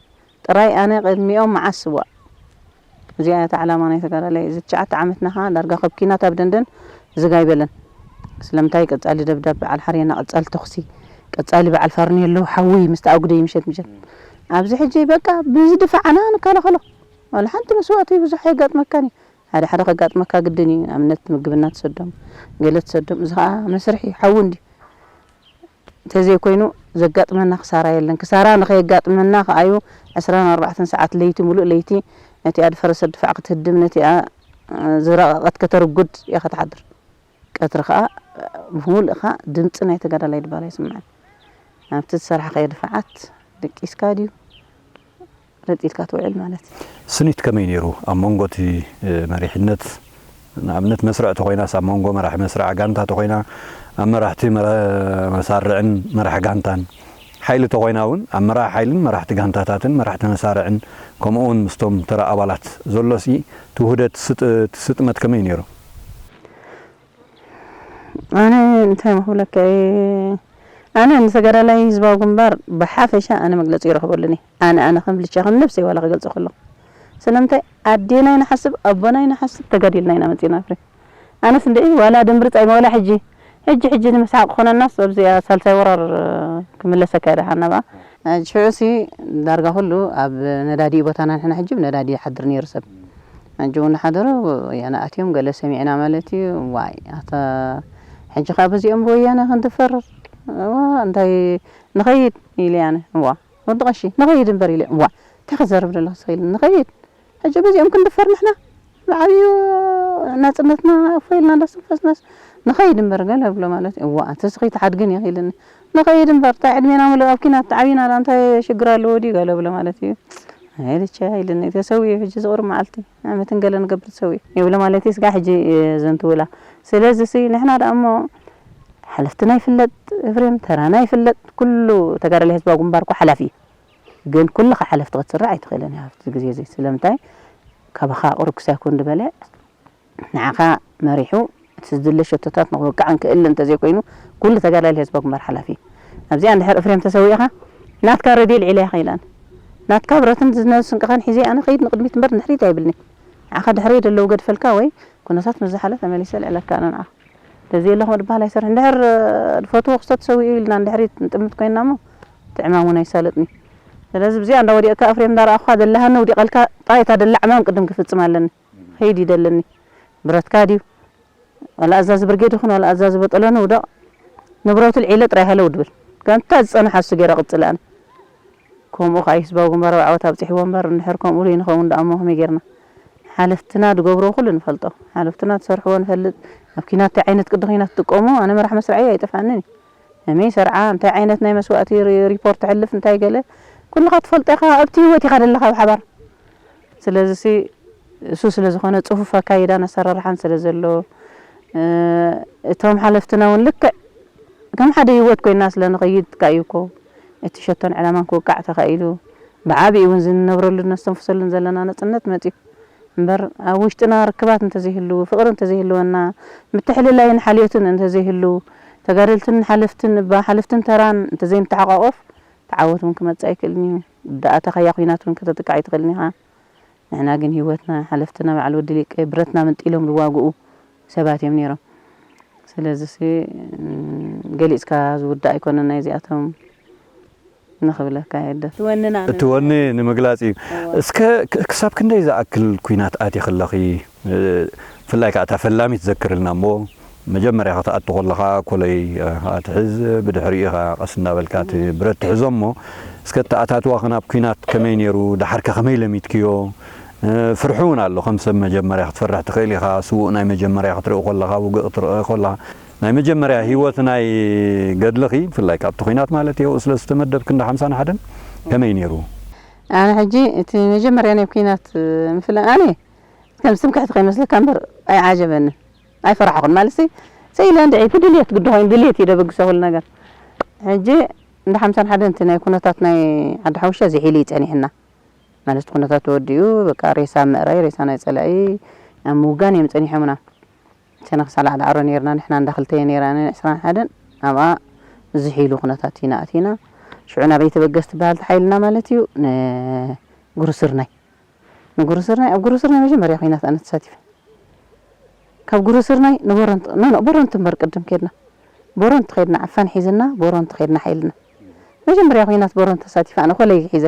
ጥራይ ኣነ ቅድሚኦም መዓስ ስዋእ እዚኣ እታ ዕላማ ናይ ተጋዳላይ እዚ ትሽዓተ ዓመትና ከዓ ዳርጋ ከብ ኪናት ኣብ ደንደን ዝግ ኣይበለን። ስለምንታይ ቀጻሊ ደብዳብ በዓል ሓርየና ቀጻሊ ተኹሲ ቀጻሊ በዓል ፋርኔሎ ሓዊ ምስ ተኣጉደ ምሸት ምሸት ኣብዚ ሕጂ በቃ ብዝድፋዓና ንከላኸሎ ዋላ ሓንቲ መስዋእቲ ብዙሕ ኣየጋጥመካን እዩ ሓደ ሓደ ከጋጥመካ ግድን እዩ ንኣብነት ምግብና ትሰዶም ገለ ትሰዶም እዚ ከዓ መስርሕ እዩ ሓዊ እንዲ እንተዘይኮይኑ ዘጋጥመና ክሳራ የለን ክሳራ ንኸየጋጥመና ከዓዩ ዕስራን ኣርባዕተን ሰዓት ለይቲ ሙሉእ ለይቲ ነቲኣ ዝፈረሰት ድፋዕ ክትህድም ነቲኣ ዝረቐቐት ከተርጉድ እያ ክትሓድር ቀትሪ ከዓ ብሙሉእኻ ድምፂ ናይ ተጋዳላይ ድባል ኣይስምዓን ኣብቲ ዝሰርሓኸዮ ድፋዓት ድቂስካ ድዩ ረጢልካ ትውዕል ማለት እዩ። ስኒት ከመይ ነይሩ? ኣብ መንጎ እቲ መሪሕነት ንኣብነት መስርዕ ተኾይናስ ኣብ መንጎ መራሒ መስርዕ ጋንታ ተኾይና ኣብ መራሕቲ መሳርዕን መራሒ ጋንታን ሓይሊ ተኾይና እውን ኣብ መራሒ ሓይልን መራሕቲ ጋንታታትን መራሕቲ መሳርዕን ከምኡ እውን ምስቶም ተራ ኣባላት ዘሎሲ እቲ ውህደት ስጥመት ከመይ ነይሩ? ኣነ እንታይ ምክብለካ እየ ኣነ ንተጋዳላይ ህዝባዊ ግንባር ብሓፈሻ ኣነ መግለፂ ይረክበሉኒ ኣነ ኣነ ከም ብልቻ ከም ነብሰይ ዋላ ክገልፆ ከለኩ ስለምንታይ ኣዴና ይንሓስብ ኣቦና ይንሓስብ ተጋዲልና ኢና መፂና ፍሬ ኣነስ እንደ ዋላ ድምርፃይ ዋላ ሕጂ ሕጂ ሕጂ ንምስሓቅ ኮነናስ ኣብዚኣ ሳልሳይ ወራር ክምለሰካ ይደሓና በኣ ሽዑሲ ዳርጋ ኩሉ ኣብ ነዳዲ ቦታና ንሕና ሕጂ ብነዳዲ ይሓድር ነይሩ ሰብ ሕጂ እውን ሓደሩ ወያነ ኣትዮም ገለ ሰሚዕና ማለት እዩ ዋይ ኣታ ሕጂ ከዓ በዚኦም ብወያነ ክንድፈር እዋ እንታይ ንኸይድ ኢለ ኣነ እዋ ወዲ ቀሺ ንኸይድ እምበር ኢለ እዋ እንታይ ክዘርብ ዘለኹ ስኢል ንኸይድ ሕጂ በዚኦም ክንድፈር ንሕና ብዓብዩ ናፅነትና እፎ ኢልና እንዳስተንፈስናስ ንኸይድ እምበር ገለ ብሎ ማለት እዩ እዋ እንተስ ከይትሓድግን እየ ኢልኒ ንኸይድ እምበር እንታይ ዕድሜና ምሉእ ኣብ ኪናት ተዓቢና ዳ እንታይ ሽግር ኣለዎ ድዩ ገለ ብሎ ማለት እዩ ኣይልቻ ኢልኒ ተሰዊኡ ሕጂ ዝቕርብ መዓልቲ ዓመትን ገለ ንገብር ተሰዊኡ ይብሎ ማለት እዩ ስጋ ሕጂ ዘንትውላ ስለዚ ሲ ንሕና ደኣ እሞ ሓለፍትና ይፍለጥ እፍሬም ተራና ይፍለጥ ኩሉ ተጋዳላይ ህዝባዊ ግንባር እኮ ሓላፊ እዩ ግን ኩልኻ ሓለፍቲ ክትስራዕ ኣይትኽእልን ኢኻ ኣብቲ ግዜ እዚ ስለምንታይ ካባኻ ቁሩብ ክሳይ ኩን ዝበለ ንዓኻ መሪሑ እቲ ዝድለ ሸቶታት ንክወቅዕ እንክእል እንተዘይኮይኑ ኩሉ ተጋዳሊ ህዝባዊ ግንባር ሓላፊ እዩ ኣብዚኣ እንድሕር እፍሬም ተሰዊእኻ ናትካ ረድዮ ልዒለ ኢኻ ኢላን ናትካ ብረትን ዝነብስ እንቅኻን ሒዘ ኣነ ከይድ ንቅድሚት እምበር ንድሕሪት ኣይብልኒ ንዓኻ ድሕረይ ደለዉ ገድፈልካ ወይ ኩነታት ምስ ዝሓለ ተመሊሰ ልዕለካ ኣነ ንዓኻ ተዘየለኹ ምድባሃል ኣይሰርሕ እንድሕር ዝፈትዎ ክስቶ ተሰዊኡ ኢልና እንድሕሪት ንጥምት ኮይንና እሞ እቲ ዕማም እውን ኣይሳለጥን እዩ። ስለዚ ብዚኣ እንዳወዲቕካ ኣፍሬም እንዳረኣኹኻ ደላሃኒ ውዲቐልካ ጥራይ እታ ደላ ዕማም ቅድም ክፍፅም ኣለኒ። ከይድ እዩ ደለኒ። ብረትካ ድዩ ዋላ ኣዛዚ ብርጌድ ይኹን ዋላ ኣዛዚ በጠሎኒ ውደቕ ንብረቱ ልዒለ ጥራይ ሃለው ድብል። ጋንታ ዝፀንሓ እሱ ገይረ ቅፅል ኣነ። ከምኡ ከዓ ህዝባዊ ግንባር ኣብ ዓወት ኣብፂሕዎ እምበር እንድሕር ከምኡ ንኸውን ደኣ እሞ ከመይ ጌርና? ሓለፍትና ዝገብርዎ ኩሉ ንፈልጦ። ሓለፍትና ዝሰርሕዎ ንፈልጥ። ኣብ ኲናት እንታይ ዓይነት ቅዲ ኲናት ዝጥቀሙ ኣነ መራሕ መስርዐይ ኣይጠፍኣንን እዩ። ከመይ ይሰርዓ፣ እንታይ ዓይነት ናይ መስዋእቲ ሪ- ሪፖርት ተሕልፍ እንታይ ገለ ኩልኻ ትፈልጦ ኢኻ ኣብቲ ህይወት ኢኻ ዘለኻ ብሓባር። ስለዚሲ እሱ ስለ ዝኾነ ጽፉፍ ኣካይዳን ኣሰራርሓን ስለ ዘሎ፣ እ፣ እቶም ሓለፍትና እውን ልክዕ ከም ሓደ ህይወት ኮይና ስለ ንኸይድ ከኣ እዩ እኮ እቲ ሸቶን ዕላማን ክውቃዕ ተኻኢሉ። ብዓቢኡ እውን ዝንነብረሉን ነስተንፍሰሉን ዘለና ነጽነት መጺኡ። እምበር ኣብ ውሽጥና ርክባት እንተዘይህሉ፣ ፍቕሪ እንተዘይህልወና፣ ምትሕልላይን ሓልዮትን እንተዘይህሉ፣ ተጋደልትን ሓለፍትን እባ ሓለፍትን ተራን እንተዘይንተሓቋቆፍ፣ ተዓወት እውን ክመጽእ ኣይክእልን እዩ። ደኣ ተኻያ ኲናት እውን ከተጥቅዕ ኣይትኽእልን ኢኻ። ንሕና ግን ህይወትና፣ ሓለፍትና በዓል ወዲ ሊቀ ብረትና መንጢሎም ዝዋግኡ ሰባት እዮም ነይሮም። ስለዚሲ፣ እም፣ ገሊጽካ ዝውዳእ ኣይኮነን ናይዚኣቶም ንኽብለካ እየ። እቲ ወንና እቲ ወኒ ንምግላጽ እዩ። እወ። እስከ ክ-፣ ክሳብ ክንደይ ዝኣክል ኲናት ኣቲኺ ኣለኺ? እ፣ ብፍላይ ከኣ እታ ፈላሚት ዘክርልና እሞ፣ መጀመርያ ክትኣቱ ከለኻ ኮለይ፣ እ፣ ትሕዝ፣ ብድሕሪኡ ኢኻ ቀስ እናበልካ እቲ ብረት ትሕዞ እሞ፣ እስከ እተኣታትዋኺ ናብ ኲናት ከመይ ነይሩ? ደሓርከ ከመይ ለሚድክዮ? እ፣ ፍርሒ እውን ኣሎ። ከም ሰብ መጀመርያ ክትፈርሕ ትኽእል ኢኻ። ስዉእ ናይ መጀመርያ ክትርኢ ከለኻ፣ ውግእ ክትርኢ ከለኻ፣ ናይ መጀመርያ ህይወት ናይ ገድልኺ፣ ብፍላይ ካብቲ ኲናት ማለት እየ፣ ኣብኡ ስለ ዝተመደብኪ እንዳ ሓምሳን ሓደን ከመይ ነይሩ? ኣነ ሕጂ እቲ መጀመርያ ናይ ኲናት፣ እ፣ ምፍላጥ ኣነ ከም ትምክሕቲ ከይመስለካ እምበር ኣይዓጀበንን። ኣይፈራሕኹን ማለትሲ፣ ሰኢለ እንድዒ ብድልየት ግዲ ኮይኑ ድልየት እዩ ደበግሶ ኩሉ ነገር። ሕጂ እንዳ ሓምሳን ሓደን እቲ ናይ ኩነታት ናይ ዓዲ ሓውሻ ዝሒሉ እዩ ጸኒሕና። ማለት ኩነታት ተወዲኡ፣ በቃ ሬሳ ምእራይ፣ ሬሳ ናይ ጸላኢ ኣብ ምውጋን እዮም ጸኒሖምና። ሰነ ክሳዕ ላዕሊ ዓሮ ነይርና፣ ንሕና እንዳ ክልተ ነይራና፣ ዕስራን ሓደን ኣብኣ ዝሒሉ ኩነታት ኢና ኣቲና። ሽዑ ናበይ ተበገስ ትበሃል ተሓይልና ማለት እዩ፣ ንጉሩስርናይ። ንጉሩስርናይ፣ ኣብ ጉሩስርናይ መጀመርያ ኲናት ኣነ ተሳቲፈ። ካብ ጉሩስርናይ ንቦረንቱ፣ ኖ፣ ኖ፣ ቦረንቱ እምበር ቅድም ኬድና። ቦረንቱ ኬድና፣ ዓፋን ሒዝና፣ ቦረንቱ ኬድና ሓይልና። መጀመርያ ኲናት ቦረንቱ ተሳቲፈ፣ ኣነ ኮለይ ሒዘ።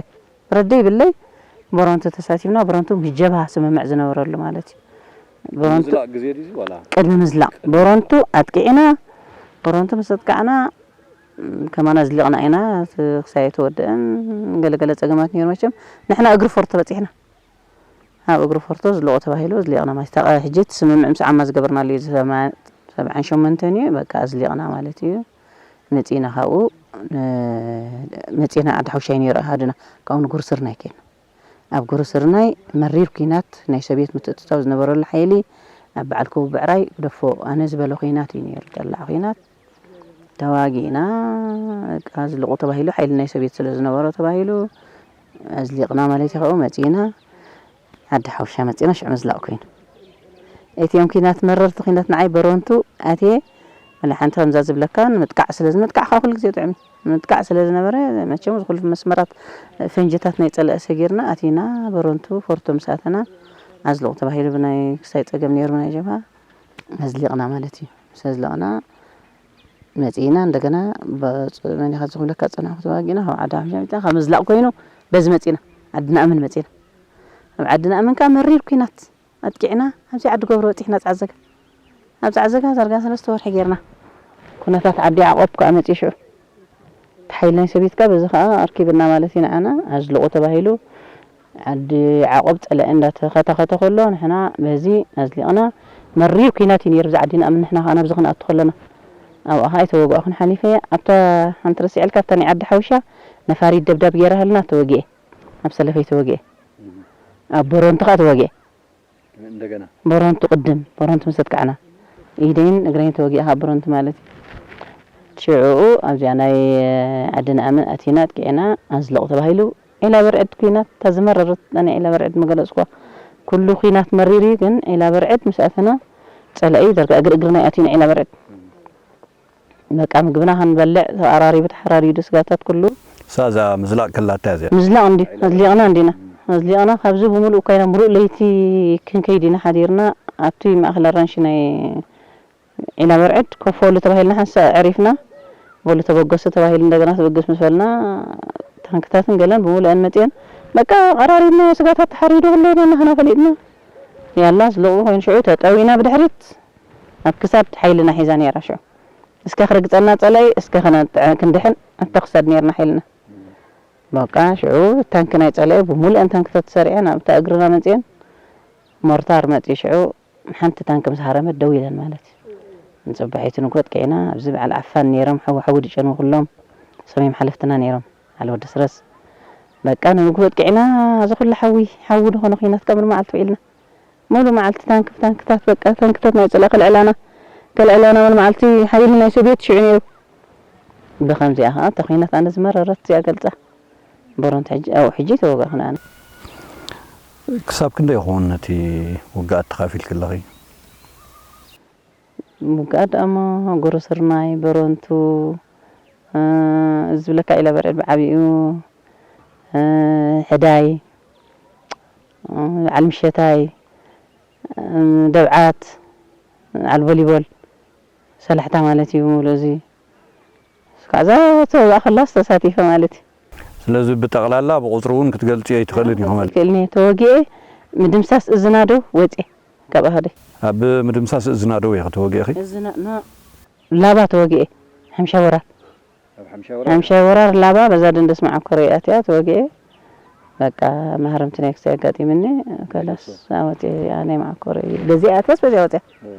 ብረደይ ብለይ፣ ቦረንቱ ተሳቲፍና፣ ቦረንቱ ምስ ጀብሃ ስምምዕ ዝነበረሉ ማለት እዩ። ቦረንቱ ምዝላቕ ግዜ ድዩ ዋላ? ቅድሚ ምዝላቕ። ቦረንቱ ኣጥቂዕና፣ ቦረንቱ ምስ ኣጥቃዕና፣ ም፣ ከማና ኣዝሊቕና ኢና፣ እቲ ክሳይ ኣይተወደአን፣ ገለገለ ጸገማት ነይሩ መቸም። ንሕና እግሪ ፎርቶ በጺሕና። ኣብ እግሪ ፎርቶ ዝለቑ ተባሂሉ ኣዝሊቕና ማለት እዩ። ሕጂ እቲ ስምምዕ ምስ ዓማ ዝገበርናሉ እዩ፣ ሰብዓ-፣ ሰብዓን ሸሞንተን እዩ፣ በቃ ኣዝሊቕና ማለት እዩ። መጺእና ካብኡ፣ ን-፣ መጺእና ዓዲ ሓውሻይ ነይሩ ኣሃዱና፣ ካብኡ ንጉርስርናይ ኬድና። ኣብ ጉሩስርናይ መሪር ኲናት ናይ ሶቪየት ምትእትታው ዝነበረሉ ሓይሊ ኣብ በዓል ክቡብ ብዕራይ ግደፎ ኣነ ዝበሎ ኲናት እዩ ነይሩ፣ ጠላዕ ኲናት። ተዋጊእና፣ በቃ ዝልቑ ተባሂሉ ሓይሊ ናይ ሶቪየት ስለ ዝነበሮ ተባሂሉ ኣዝሊቕና ማለት እዩ። ካብኡ መጺእና ዓዲ ሓውሻ መጺእና ሽዑ ምዝላቕ ኮይኑ። እቲኦም ኲናት መረርቲ ኲናት ንዓይ በረንቱ ኣትየ ወላ ሓንቲ ከምዛ ዝብለካ ንምጥቃዕ ስለ ዝምጥቃዕ ከዓ ኩሉ ግዜ ጥዑም እዩ። ምጥቃዕ ስለ ዝነበረ መቸም እዚ ኩሉ መስመራት ፈንጅታት ናይ ጸላኢ ሰጊርና ኣቲና በረንቱ ፎርቶ ምስ ኣተና ኣዝልቑ ተባሂሉ ብናይ ክሳይ ጸገም ነይሩ ናይ ጀብሃ ኣዝሊቕና ማለት እዩ። ምስ ኣዝለቕና መጺእና እንደገና በ-፣ መን ኢኻ ዝብለካ ጸናሕኩ ተዋጊእና ካብ ዓዲ ሓምሻ መጺእና ካብ ምዝላቕ ኮይኑ በዚ መጺእና ዓዲ ንኣምን መጺእና። ኣብ ዓዲ ንኣምን ከዓ መሪር ኲናት ኣጥቂዕና ኣብዚ ዓዲ ገብረ በጺሕና ጻዕዘጋ። ኣብ ጻዕዘጋ ዳርጋ ሰለስተ ወርሒ ጌርና። ኩነታት ዓዲ ያዕቆብ ከዓ መጺኡ ሽዑ። እቲ ሓይሊ ናይ ሶቪየት ከዓ በዚ ከዓ ኣርኪብና ማለት እዩ ንዓና። ኣዝልቑ ተባሂሉ ዓዲ ያዕቆብ ጸላኢ እንዳተኸታኸተ ከሎ ንሕና በዚ ኣዝሊቕና። መሪር ኲናት እዩ ነይሩ ብዚ ዓዲ ንኣምን ንሕና ከዓ ናብዚ ክንኣቱ ከለና። ኣብኣ ከዓ ኣይተወጋእኹን ሓሊፈ እየ። ኣብታ ሓንቲ ረሲዐልካ ኣብታ ናይ ዓዲ ሓውሻ ነፋሪት ደብዳብ ገይራሃልና ተወጊኤ። ኣብ ሰለፈይ ተወጊኤ። ኣብ ቦሮንቱ ከዓ ተወጊኤ። እንደገና ቦሮንቱ ቅድም፣ ቦሮንቱ ምስ ኣጥቃዕና፣ ኢደይን እግረይን ተወጊኣ ካብ ቦሮንቱ ማለት እዩ። ሽዑኡ ኣብዚኣ ናይ ዓዲ ንኣምን ኣቲና ኣጥቂዕና ኣዝልቑ ተባሂሉ። ዒላ በርዕድ ኲናት፣ እታ ዝመረረት ናይ ዒላ በርዕድ መገለጽኳ። ኩሉ ኲናት መሪር እዩ፣ ግን ዒላ በርዕድ ምስ ኣተና ጸላኢ ዳርጋ እግሪ እግርና እዩ ኣትዩና ዒላ በርዕድ። በቃ ምግብና ክንበልዕ ተቐራሪቡ ተሓራሪዱ ስጋታት ኩሉ። እሳ እዛ ምዝላቕ ከላታ እዚኣ። ምዝላቕ እንዲ፣ ኣዝሊቕና እንዲና። ኣዝሊቕና ካብዚ ብምሉእ እኳ ኢና ምሉእ ለይቲ ክንከይድ ኢና ሓዲርና። ኣብቲ ማእከል ኣራንሺ ናይ ዒላ በርዕድ ኮፍ በሉ ተባሂልና ሓንሳእ ኣዕሪፍና። በሉ ተበገሱ ተባሂሉ እንደገና ተበገስ ምስ በልና ታንክታትን ገለን ብምሉእን መፅየን። በቃ ቀራሪብና ስጋታት ተሓሪዱ ኩሉ ነናህና ፈሊጥና። ያላ ዝለቑ ኮይኑ ሽዑ ተጠዊና ብድሕሪት ኣብ ክሳድ ሓይልና ሒዛ ነይራ ሽዑ። እስከ ክርግጸና ጸላኢ፣ እስከ ክነጥዕ-፣ ክንድሕን ኣብታ ክሳድ ኔርና ሓይልና። በቃ ሽዑ ታንኪ ናይ ጸላኢ ብምሉአን ታንክታት ተሰሪዐን ኣብታ እግርና መጺኤን። ሞርታር መጺኡ ሽዑ ሓንቲ ታንኪ ምስ ሃረመት ደው ኢለን ማለት እዩ። ንጽባሒቱ ንግሆ ኣጥቂዕና ኣብዚ በዓል ዓፋን ኔሮም ሓዊ ሓዊ ድጨኑ ኩሎም ሰሜን ሓለፍትና ኔሮም። በዓል ወዲ ስረስ በቃ ንንግሆ ኣጥቂዕና እዚ ኩሉ ሓዊ ሓዊ ዝኾነ ኹናት ካብ መዓልቲ ውዒልና። ሙሉ መዓልቲ ታንክ ብታንክታት፣ በቃ ታንክታት ናይ ጽላእ ከልዕላና፣ ከልዕላና ሙሉ መዓልቲ ሓይሊ ናይ ሶቪየት ሽዑ ነይሩ። ብኸምዚኣ ኸዓ እታ ኲናት ኣነ ዝመረረት እዚኣ ገልጻ። በሮንት ሕጂ፣ ኣብኡ ሕጂ ተወጋእኹ ንኣነ። ክሳብ ክንደይ ይኸውን ነቲ ውግኣት ተኻፊልኪ ኣለኺ? ውግኣት ደኣ እሞ ጎሮ ስርናይ፣ በሮንቱ፣ እ፣ እዚ ዝብለካ ኢላ በርዕድ ብዓቢኡ፣ እ፣ ሕዳይ፣ እ፣ በዓል ምሸታይ፣ እ፣ ደብዓት፣ በዓል ቮሊቦል፣ ሰላሕታ ማለት እዩ ብምሉእ እዚ። እስካዕ እዛ ተወጋእ ከላስ ተሳቲፈ ማለት እዩ። ስለዚ ብጠቕላላ ብቑጽሪ እውን ክትገልጽዮ ኣይትኽእልን ኢኹ ማለት እዩ። ክእልኒ ተወጊኤ ምድምሳስ እዝና ዶ ወጽኤ ካብ ኣህደይ። ኣብ ምድምሳስ እዝና ዶ ኢኺ ተወጊእኺ? እዝና፣ ኖ፣ ላባ ተወጊኤ፣ ሓምሻ ወራር። ኣብ ሓምሻ ወራር? ሓምሻ ወራር ላባ በዛ ደንደስ መዓኮረይ ኣትያ ተወጊኤ። በቃ ማህረምቲ ናይ ክሳይ ኣጋጢምኒ፣ ከላስ ኣወፂ ኣነ መዓኮረይ። በዚኣ ኣትያስ በዚኣ ወፂኣ። እ።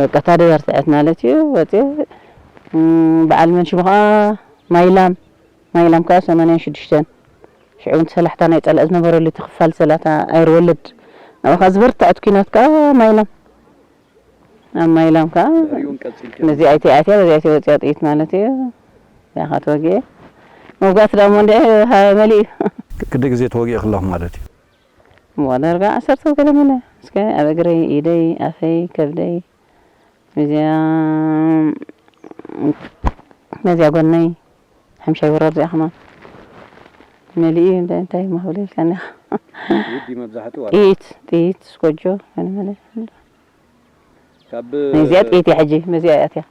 በቃ እታ ደባር ትዕት ማለት እዩ፣ ወፂ። እም፣ በዓል መን ሽሙ ኸዓ ማይላም፣ ማይላም ከዓ ሰማንያን ሽዱሽተን። ሽዑ እውን ሰላሕታ ናይ ጸላእ ዝነበረሉ እቲ ክፋል ሰላታ ኣይር ወለድ። ናብኡ ከዓ ዝበርትዐት ኲናት ከዓ ማይላም። ኣብ ማይላም ከዓ ድሕሪኡ እውን ቀጺልኪ ነዚኣ ኣይተ-፣ ኣትያ፣ በዚኣ ኣይተ-፣ ወፂኣ ጥይት ማለት እዩ። እዚኣ ከዓ ተወጊኤ። መውጋእቲ ደኣ እሞ እንድዒ ሃ-፣ መሊኡ እዩ። ክንደይ ግዜ ተወጊእኪ ኣለኹ ማለት እዩ? እሞ ዳርጋ ዓሰርተ ወገለ መለ። እስከ ኣብ እግረይ፣ ኢደይ፣ ኣፈይ፣ ከብደይ፣ እዚኣ፣ ነዚኣ ጎነይ፣ ሓምሻይ ወራር እዚኣ ከማን መሊኡ እዩ። እንታይ፣ እንታይ እሞ ክብል ኢልካኒ ኢኻ? ጥይት ድዩ መብዛሕትኡ? ጥይት፣ ጥይት፣ ስኮጆ፣ ገለ መለ። ካብ ናይዚኣ ጥይት እያ ሕጂ፣ መዚኣ እያ እትያ።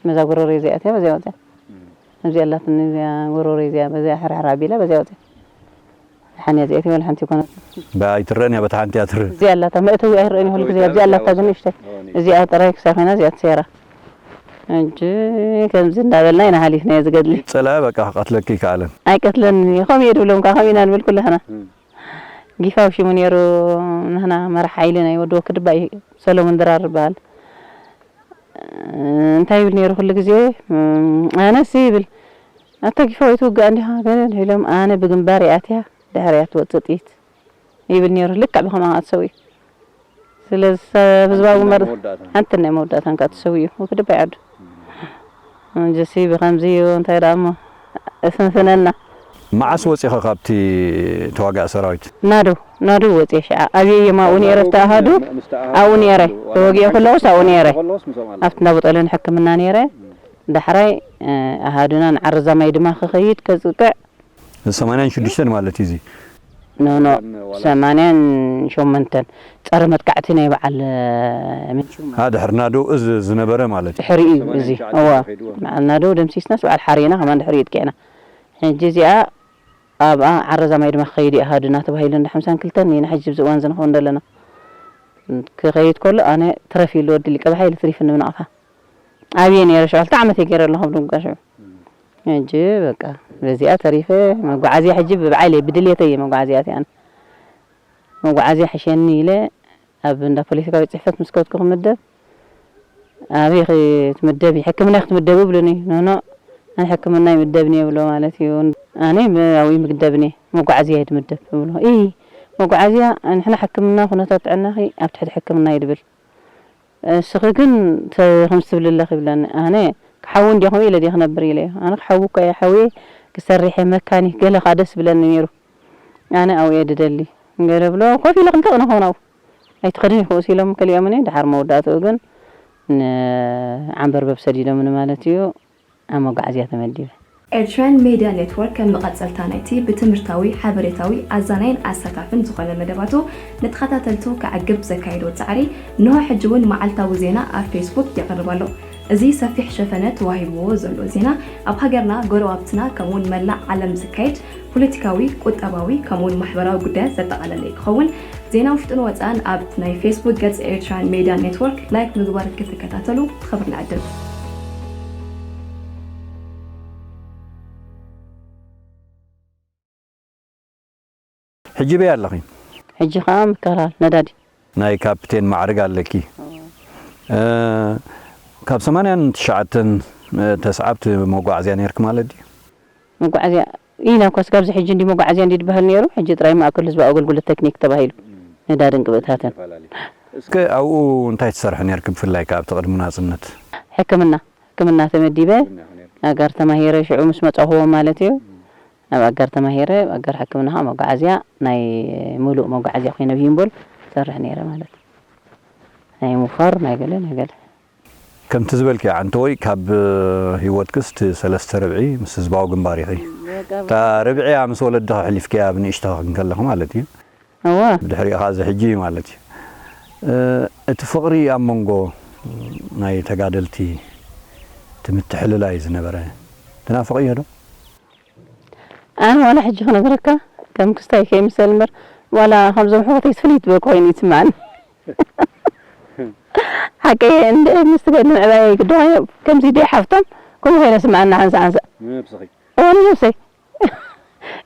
መዛ ጎረሮ እዚኣ እትያ፣ በዚኣ ወፅያ። እዚኣ ኣላትኒ፣ እዚኣ ጎረሮ እዚኣ፣ በዚኣ ሕርሕር ኣቢላ፣ በዚኣ ወፅያ። ሓንያ እዚኣ እትያ፣ ወላ ሓንቲ ይኮነት። ብኣ ኣይትረአን እያ፣ በታ ሓንቲ እያ ትረአ። እዚኣ ኣላታ፣ መእተዊ ኣይረአን እዩ፣ ኩሉ ግዜ እዚኣ ኣላታ፣ ግን ንእሽተይ። እዚኣ ጥራይ ክሳይ ኮይና፣ እዚኣ ትሰይራ። ሕጂ ከምዚ እንዳበልና ኢና ሓሊፍናዮ፣ ዝገድሊ። ጸላኢ በቃ ክቐትለኪ ይከኣለን። ኣይቀትለኒ፣ ከምኡ እየ ድብሎም፣ ከዓ ከምኡ ኢና ንብል ኩላህና። ጊፋው ሽሙ ነይሩ፣ ንህና መራሕ ሓይሊ ናይ ወዲ ወክድባ እዩ፣ ሰሎሞን ድራር ይበሃል። እንታይ ይብል ነይሩ ኩሉ ግዜ? ኣነስ ይብል፣ "ኣታ ጊፋው ኣይትውጋእ እንዲኻ?" ገለ ኢሎም፣ ኣነ ብግንባር እየ ኣትያ፣ ድሕሪ እያ ትወጽእ ጥይት ይብል ነይሩ። ልክዕ ብኸምኣ ከኣ ትሰውእ እዩ። ስለዚ ሰብ ህዝባዊ ሓንቲ ናይ መር-፣ መወዳእታ። ሓንቲ ናይ መወዳእታን ከኣ ትሰውእ እዩ። ወክድባ ይዓዱ። እንጀሲ ብኸምዚ እዩ፣ እንታይ ደኣ እሞ፣ እፍንፍነና። መዓስ ወጺኺ ካብቲ ተዋጋኢ ሰራዊት? ናደው፣ ናደው ወጺኤ ሽዓ። ኣብየ እየ ኣብኡ ነይረ፣ ኣብቲ ኣሃዱ፣ ምስቲ ኣሃዱ ኣብኡ ነይረ። ተዋጋኢ ተወጊኤ ከለኹስ ኣብኡ ነይረ። ከለኹስ ምስኦም ኣለኹ። ኣብቲ እንዳ ቦጠለን ሕክምና ነይረ። ዳሕራይ፣ እ፣ ኣሃዱና ንዓረዛ ማይ ድማ ክኸይድ ከጽቅዕ። ሰማንያን ሽዱሽተን ማለት እዩ እዚ? ኖ፣ ኖ፣ ዋላ ሰማንያን ሸሞንተን ጸረ መጥቃዕቲ ናይ በዓል፣ እ፣ ምንሹም። አ፣ ድሕሪ ናደው እዚ ዝነበረ ማለት እዩ? ድሕሪኡ እዩ እዚ። ሰማንያን ትሽዓተ እዋ። ተኸይድዎ። በዓል ናደው ደምሲስናስ በዓል ሓርየና ከማን ድሕሪኡ ጥቂዕና። ሕጂ እዚኣ ኣብኣ ዓረዛ ማይ ድማ ክኸይድ እዩ ኣሃዱና ተባሂሉ እንዳ ሓምሳን ክልተን ኢና ሕጂ ኣብዚ እዋን እዚ ንኸውን ዘለና። ክኸይድ ከሎ ኣነ ትረፍ ኢሉ ወዲ ሊቀ ብሓይሊ ትሪፍኒ ብነቕፋ። ኣብየ ነይረ ሽዑ፣ ክልተ ዓመት እየ ገይረ ኣለኹ ኣብ ድንጓ ሽዑ። ሕጂ በቃ በዚኣ ተሪፈ መጓዓዝያ ሕጂ ብብዓይለይ ብድልየተይ እየ መጓዓዝያ ኣትየ ኣነ። መጓዓዝያ ሕሸኒ ኢለ ኣብ እንዳ ፖለቲካዊ ጽሕፈት ምስ ከድኩ ክምደብ፣ "ኣበይ ኢኺ ትምደቢ? ሕክምና ኢኺ ትምደቢ?" ይብሉኒ። "ኖኖ፣ ኣነ ሕክምና ኣይምደብን እየ" ይብሎ ማለት እዩ። ኣነ ም-፣ ኣብኡ ኣይምግደብን እየ፣ መጓዓዝያ እየ ዝምደብ ይብሎ። "እይ፣ መጓዓዝያ፣ ንሕና ሕክምና፣ ኩነታት ጥዕናኺ ኣብ ትሕቲ ሕክምና እዩ" ዝብል። "እስኺ ግን ተ-፣ ከምዚ ትብሊ ኣለኺ" ይብለኒ። ኣነ ክሓዊ እንድየ ከምኡ ኢለ ድየ ክነብር ኢለ እየ። ኣነ ክሓዊ እኮ እየ፣ ሓውየ ክሰርሕ እየ፣ መካኒክ ገለ ከኣ ደስ ይብለኒ ነይሩ። ኣነ ኣብኡ እየ ድደሊ። ገለ ብሎ፣ ኮፍ ኢለ ክልተ ቅነ ክኸውን ኣብኡ። ኣይትኸድን ኢኹ ኢሎምኒ ከሊኦምኒ። ደሓር መወዳእትኡ ግን ንዓንበርበብ ሰዲዶምኒ ማለት እዩ። ኣብ መጓዓዝያ ተመዲበ። ኤርትራውያን ሜድያ ኔትወርክ ከም መቐጸልታ ናይቲ ብትምህርታዊ፣ ሓበሬታዊ፣ ኣዛናይን ኣሳታፍን ዝኾነ መደባቱ ንተኸታተልቱ ከዕግብ ዘካየዶ ጻዕሪ፣ እንሆ ሕጂ እውን መዓልታዊ ዜና ኣብ ፌስቡክ የቕርብ ኣሎ። እዚ ሰፊሕ ሸፈነ ተዋሂብዎ ዘሎ ዜና፣ ኣብ ሃገርና፣ ጎረባብትና፣ ከምኡውን መላእ ዓለም ዝካየድ ፖለቲካዊ፣ ቁጠባዊ፣ ከምኡውን ማሕበራዊ ጉዳያት ዘጠቓለለ እዩ ክኸውን። ዜና ውሽጥን ወጻእን ኣብቲ ናይ ፌስቡክ ገጽ ኤርትራን ሜድያ ኔትወርክ ላይክ ምግባር ክትከታተሉ ብኽብሪ ንዕድም። ሕጂ በይ ኣለኺ? ሕጂ ኸኣ ምክትታል ነዳዲ። ናይ ካፕቴን ማዕርግ ኣለኪ። እዎ። እ፣ ካብ ሰማንያን ትሽዓተን፣ እ፣ ተስዓብቲ መጓዓዝያ ነይርኪ ማለት ድዩ? መጓዓዝያ ኢና እኳ ስጋብ እዚ ሕጂ እንዲ መጓዓዝያ እንዲ ዝበሃል ነይሩ፣ ሕጂ ጥራይ ማእከል ህዝባዊ ኣገልግሎት ቴክኒክ ተባሂሉ። ነዳድን ቅብእታትን። እስከ ኣብኡ እንታይ ትሰርሒ ነርኪ፣ ብፍላይ ከኣ ኣብቲ ቅድሚ ናጽነት? ሕክምና፣ ሕክምና ተመዲበ፣ ኣጋር ተማሂረ፣ ሽዑ ምስ መጻኹዎ ማለት እዩ። ኣብ ኣጋር ተማሂረ፣ ኣብ ኣጋር ሕክምና ከኣ መጓዓዝያ፣ ናይ ምሉእ መጓዓዝያ ኮይነ ኣብ ሂምቦል ሰርሕ ነይረ ማለት እዩ። ናይ ምዃር፣ ናይ ገለ፣ ናይ ገለ። ከምቲ ዝበልክዮ ዓንተወይ፣ ካብ ህይወትክስ እቲ ሰለስተ ርብዒ ምስ ህዝባዊ ግንባር ኢኺ። በቃ፣ እታ ርብዒ ምስ ወለድኺ ኣሕሊፍክያ ኣብ ንእሽቶ እንከለኺ ማለት እዩ። እወ። ብድሕሪኡ ኸኣ እዚ ሕጂ እዩ ማለት እዩ። እ፣ እቲ ፍቕሪ ኣብ መንጎ ናይ ተጋደልቲ፣ እቲ ምትሕልላይ ዝነበረ ትናፍቕዮ ዶ? ኣነ ዋላ ሕጂ ክነግረካ፣ ከም ክስታይ ከይምሰል እምበር፣ ዋላ ከምዞም ኣሕዋተይስ ፍልይ ዝበልኩ ኮይኑ ይስምዓኒ። ሓቀይ እንደ ምስ ትገድም ዕባየይ ግዲ ኮይኑ፣ ከምዚ ድየ ሓፍቶም፣ ከምኡ ኮይነ ስምዓኒ ሓንሳእ ሓንሳእ። ንነብስኺ? እወ፣ ንነብሰይ።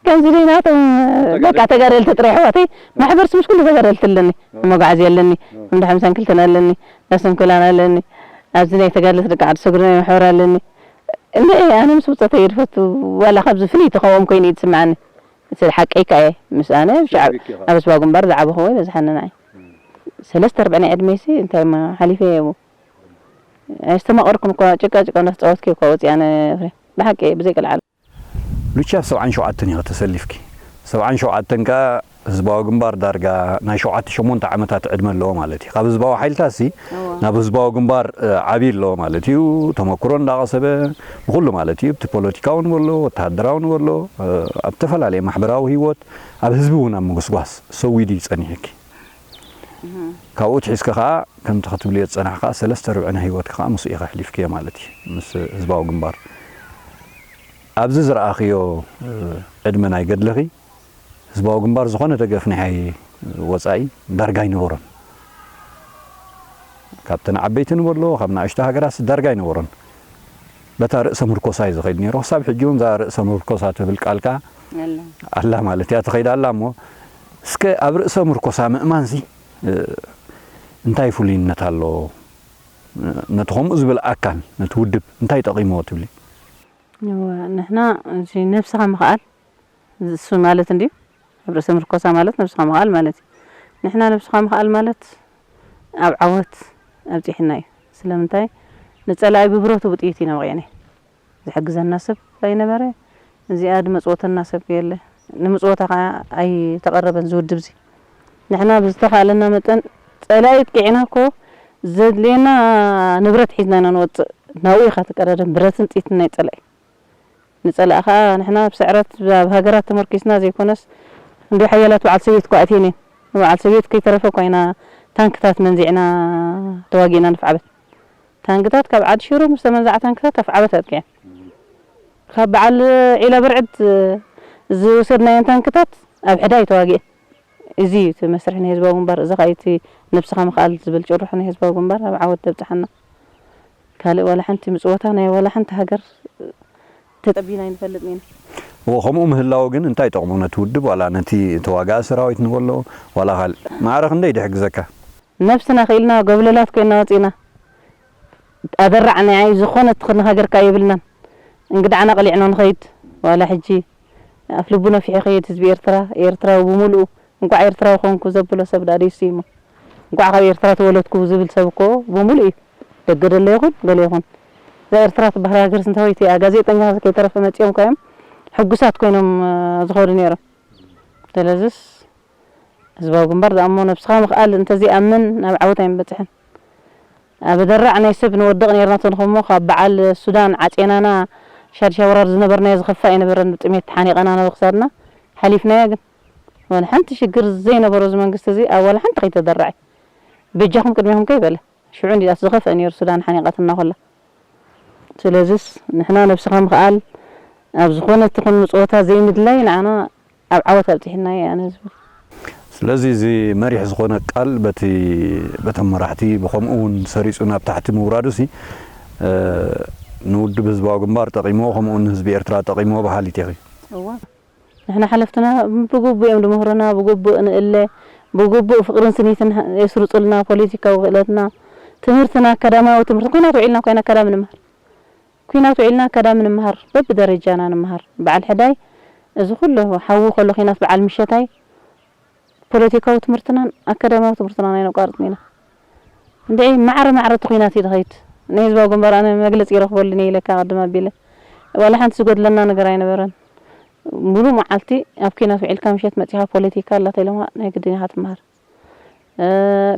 ከምዚ ድየ ናቶም፣ ተጋደልቲ? በቃ፣ ተጋደልቲ ጥራይ ኣሕዋተይ፣ ማሕበርሲ ምስ ኩሉ ተጋደልቲ ኣለኒ። እወ። መጓዓዝያ ኣለኒ፣ እወ። እንዳ ሓምሳን ክልተን ኣለኒ፣ እንዳ ሰንኮላን ኣለኒ፣ ኣብዚ ናይ ተጋደልቲ ደቂ ዓዲ ሰጉሪ ናይ ማሕበር ኣለኒ። እንደ ኣነ ምስ ብጾተይ ይድፈቱ፣ ዋላ ካብዚ ፍልይ ተኸዎም ኮይኑ እዩ ዝስምዓኒ። እቲ ሓቀይ ከኣ እየ። ምስ ኣነ ሻዕብ-፣ ሻዕብክ ኢኻ? ኣብ ህዝባዊ ግንባር ዝዓበኹ ወይ በዝሓኒ ንዓይ። እም። ሰለስተ ኣርብዕ ናይ ዕድመይሲ እንታይ እማ ሓሊፈ እየ። ኣየስተማቐርኩን እኳ፣ ጭቃ ጭቃ እንዳተጻወትኩ እኳ ወጺኣ ነፍረ። ብሓቂ ብዘይ ቅልዓለም። ሉቺ ኣብ ሰብዓን ሸውዓተን ኢኺ ተሰሊፍኪ። ሰብዓን ሸውዓተን ከኣ ህዝባዊ ግንባር ዳርጋ ናይ ሸውዓተ ሸሞንተ ዓመታት ዕድመ ኣለዎ ማለት እዩ። ካብ ህዝባዊ ሓይልታትሲ እወ። ናብ ህዝባዊ ግንባር፣ እ፣ ዓብዩ ኣለዎ ማለት እዩ። ተመኩሮ እንዳቐሰበ ብኹሉ ማለት እዩ። ብቲ ፖለቲካዊ ንበሎ፣ ወተሃደራዊ ንበሎ፣ እ፣ ኣብ ዝተፈላለየ ማሕበራዊ ህይወት፣ ኣብ ህዝቢ እውን ኣብ ምጉስጓስ ሰዊዱ እዩ ጸኒሑኪ። እህ። ካብኡ ትሒዝኪ ከኣ ከምቲ ክትብልዮ ዝጸናሕካ ሰለስተ ርብዒ ናይ ህይወትኪ ከኣ ምስኡ ኢኺ ኣሕሊፍክዮ ማለት እዩ። ምስ ህዝባዊ ግንባር። ኣብዚ ዝረኣኽዮ፣ እ፣ ዕድመ ናይ ገድልኺ ህዝባዊ ግንባር ዝኾነ ደገፍ ናይ ወጻኢ ዳርጋ ኣይነበሮን። ካብተን ዓበይቲ ንበሎ፣ ካብ ንኣሽቱ ሃገራት ዳርጋ ኣይነበሮን። በታ ርእሰ ምርኮሳ እዩ ዝኸይድ ነይሩ። ክሳብ ሕጂ እውን እዛ ርእሰ ምርኮሳ ትብል ቃል ከኣ ኣላ። ኣላ ማለት እያ፣ ትኸይድ ኣላ። እሞ እስከ ኣብ ርእሰ ምርኮሳ ምእማንሲ፣ እ፣ እንታይ ፍሉይነት ኣለዎ? ነቲ ከምኡ ዝብል ኣካል፣ ነቲ ውድብ እንታይ ጠቒምዎ ትብሊ? እወ፣ ንሕና እዚ ነብስኻ ምኽኣል፣ እሱ ማለት እንድዩ። ኣብ ርእሰ ምርኮሳ ማለት ነብስኻ ምኽኣል ማለት እዩ። ንሕና ነብስኻ ምኽኣል ማለት ኣብ ዓወት ኣብጺሕና እዩ። ስለምንታይ? ንጸላኢ ብብረቱ ብጥይት ኢና ወቒዕናዮ። ዝሕግዘና ሰብ ኣይነበረ። እዚኣ ዝመጽወተና ሰብ የለ። ንምጽወታ ከኣ ኣይተቐረበን እዚ ውድብ እዚ። ንሕና ብዝተኻእለና መጠን ጸላኢ ኣጥቂዕና እኮ ዘድልየና ንብረት ሒዝና ኢና ንወጽእ። ናብኡ ኢኻ ትቀዳደም፣ ብረትን ጥይትን ናይ ጸላኢ። ንጸላኢ ከኣ ንሕና ኣብ ስዕረት ኣብ ሃገራት ተመርኪስና ዘይኮነስ፣ እንዲ ሓያላት በዓል ሰቤት እኮ ኣትየን እየን። ንበዓል ሰቤት ከይተረፈ እኳ ኢና ታንክታት መንዚዕና ተዋጊእና ንፍዓበት። ታንክታት ካብ ዓዲ ሽሮ ምስ ተመንዝዓ ታንክታት ኣፍዓበት ኣጥቂዐን። ካብ በዓል ዒላ በርዕድ ዝወሰድናየን ታንክታት ኣብ ሕዳይ ተዋጊአን። እዚ እዩ እቲ መስርሕ ናይ ህዝባዊ ግንባር፣ እዚ ኸኣ እዩ እቲ ነብስኻ ምኽኣል ዝብል ጭርሖ ናይ ህዝባዊ ግንባር ኣብ ዓወት ዘብጽሓና። ካልእ ዋላ ሓንቲ ምጽወታ ናይ ዋላ ሓንቲ ሃገር ተጸቢና ኣይንፈልጥን ኢና። እወ፣ ከምኡ ምህላው ግን እንታይ ጠቕሙ ነቲ ውድብ? ዋላ ነቲ ተዋጋኢ ሰራዊት ንበሎ፣ ዋላ ካልእ። ማዕረ ክንደይ ድሕግዘካ? ነብስና ክኢልና ጎብለላት ኮይና ወጺና። ኣደራዕ ናይ ኣይ ዝኾነት ትኽን ሃገር ከኣ የብልናን። እንግዳዕና ቀሊዕና ንኸይድ። ዋላ ሕጂ ኣፍ ልቡ ነፊሑ ይኸይድ ህዝቢ ኤርትራ። ኤርትራዊ ብምሉኡ፣ እንቋዕ ኤርትራዊ ኮንኩ ዘብሎ ሰብ ደኣ ደይሱ እሞ። እንቋዕ ካብ ኤርትራ ተወለድኩ ዝብል ሰብ እኮ ብምሉእ እዩ። ደገ ደሎ ይኹን፣ ገለ ይኹን። እዛ ኤርትራ ትበሃል ሃገርስ እንታወይቲ እያ? ጋዜጠኛታት ከይተረፈ መጺኦም እኮ እዮም ሕጉሳት ኮይኖም፣ እ፣ ዝኾዱ ነይሮም። ስለዚስ ህዝባዊ ግንባር ዝኣሞ ነብስኻ ምኽኣል እንተዘይኣምን ናብ ዓወት ኣይንበጽሕን። ኣብ ደራዕ ናይ ሰብ ንወድቕ ነይርና ተንኾሞ ካብ በዓል ሱዳን ዓጼናና ሻድሻ ወራር ዝነበርናዮ ዝኸፍእ ኣይነበረን። ብጥሜት ሓኒቐና ናብ ክሳድና ሓሊፍናዮ። ግን ዋላ ሓንቲ ሽግር ዘይነበሮ እዚ መንግስቲ እዚ ኣብ ዋላ ሓንቲ ከይተደረዐ በጃኹም ቅድሜኹም ከይበለ ሽዑ እንዲኣስ ዝኸፍአ ነይሩ ሱዳን ሓኒቓትና ኮላ። ስለዚስ ንሕና ነብስኻ ምኽኣል ኣብ ዝኾነ ትኹን ምጽወታ ዘይምድላይ ንዓና ኣብ ዓወት ኣብጺሕና እዩ ኣነ ዝብል። ስለዚ እዚ መሪሕ ዝኾነ ቃል በቲ፣ በቶም መራሕቲ ብኸምኡ እውን ሰሪጹ ናብ ታሕቲ ምውራዱሲ፣ እ፣ ንውድብ ህዝባዊ ግንባር ጠቒምዎ፣ ከምኡ እውን ንህዝቢ ኤርትራ ጠቒምዎ በሃሊት ኢኺ። እወ። ንሕና ሓለፍትና ብግቡእ እዮም ድምህሩና፣ ብግቡእ ንእለ፣ ብግቡእ ፍቕርን ስኒትን የስርጹልና፣ ፖለቲካዊ ክእለትና፣ ትምህርትና፣ ኣካዳሚያዊ ትምህርቲ፣ ኲናት ውዒልና እኮ ኢና ኣካዳሚ ንምሃር። ኲናት ውዒልና ኣካዳሚ ንምሃር፣ በብደረጃና ንምሃር። በዓል ሕዳይ እዚ ኩሉ ሓዊ ከሎ ኲናት በዓል ምሸታይ ፖለቲካዊ ትምህርትናን ኣካዳሚያዊ ትምህርትናን ኣይነቋርጽን ኢና። እንድዒ ማዕረ ማዕረ እቲ ኲናት እዩ ዝኸይድ። ናይ ህዝባዊ ግንባር ኣነ መግለጺ ይረኽበሉ እየ ኢለካ ቅድም ኣቢለ። ዋላ ሓንቲ ዝጎድለና ነገር ኣይነበረን። ሙሉእ መዓልቲ ኣብ ኲናት ውዒልካ ምሸት መጺኻ ፖለቲካ ኣላ ተኢሎምኻ ናይ ግድን ኢኻ ትመሃር። እ፣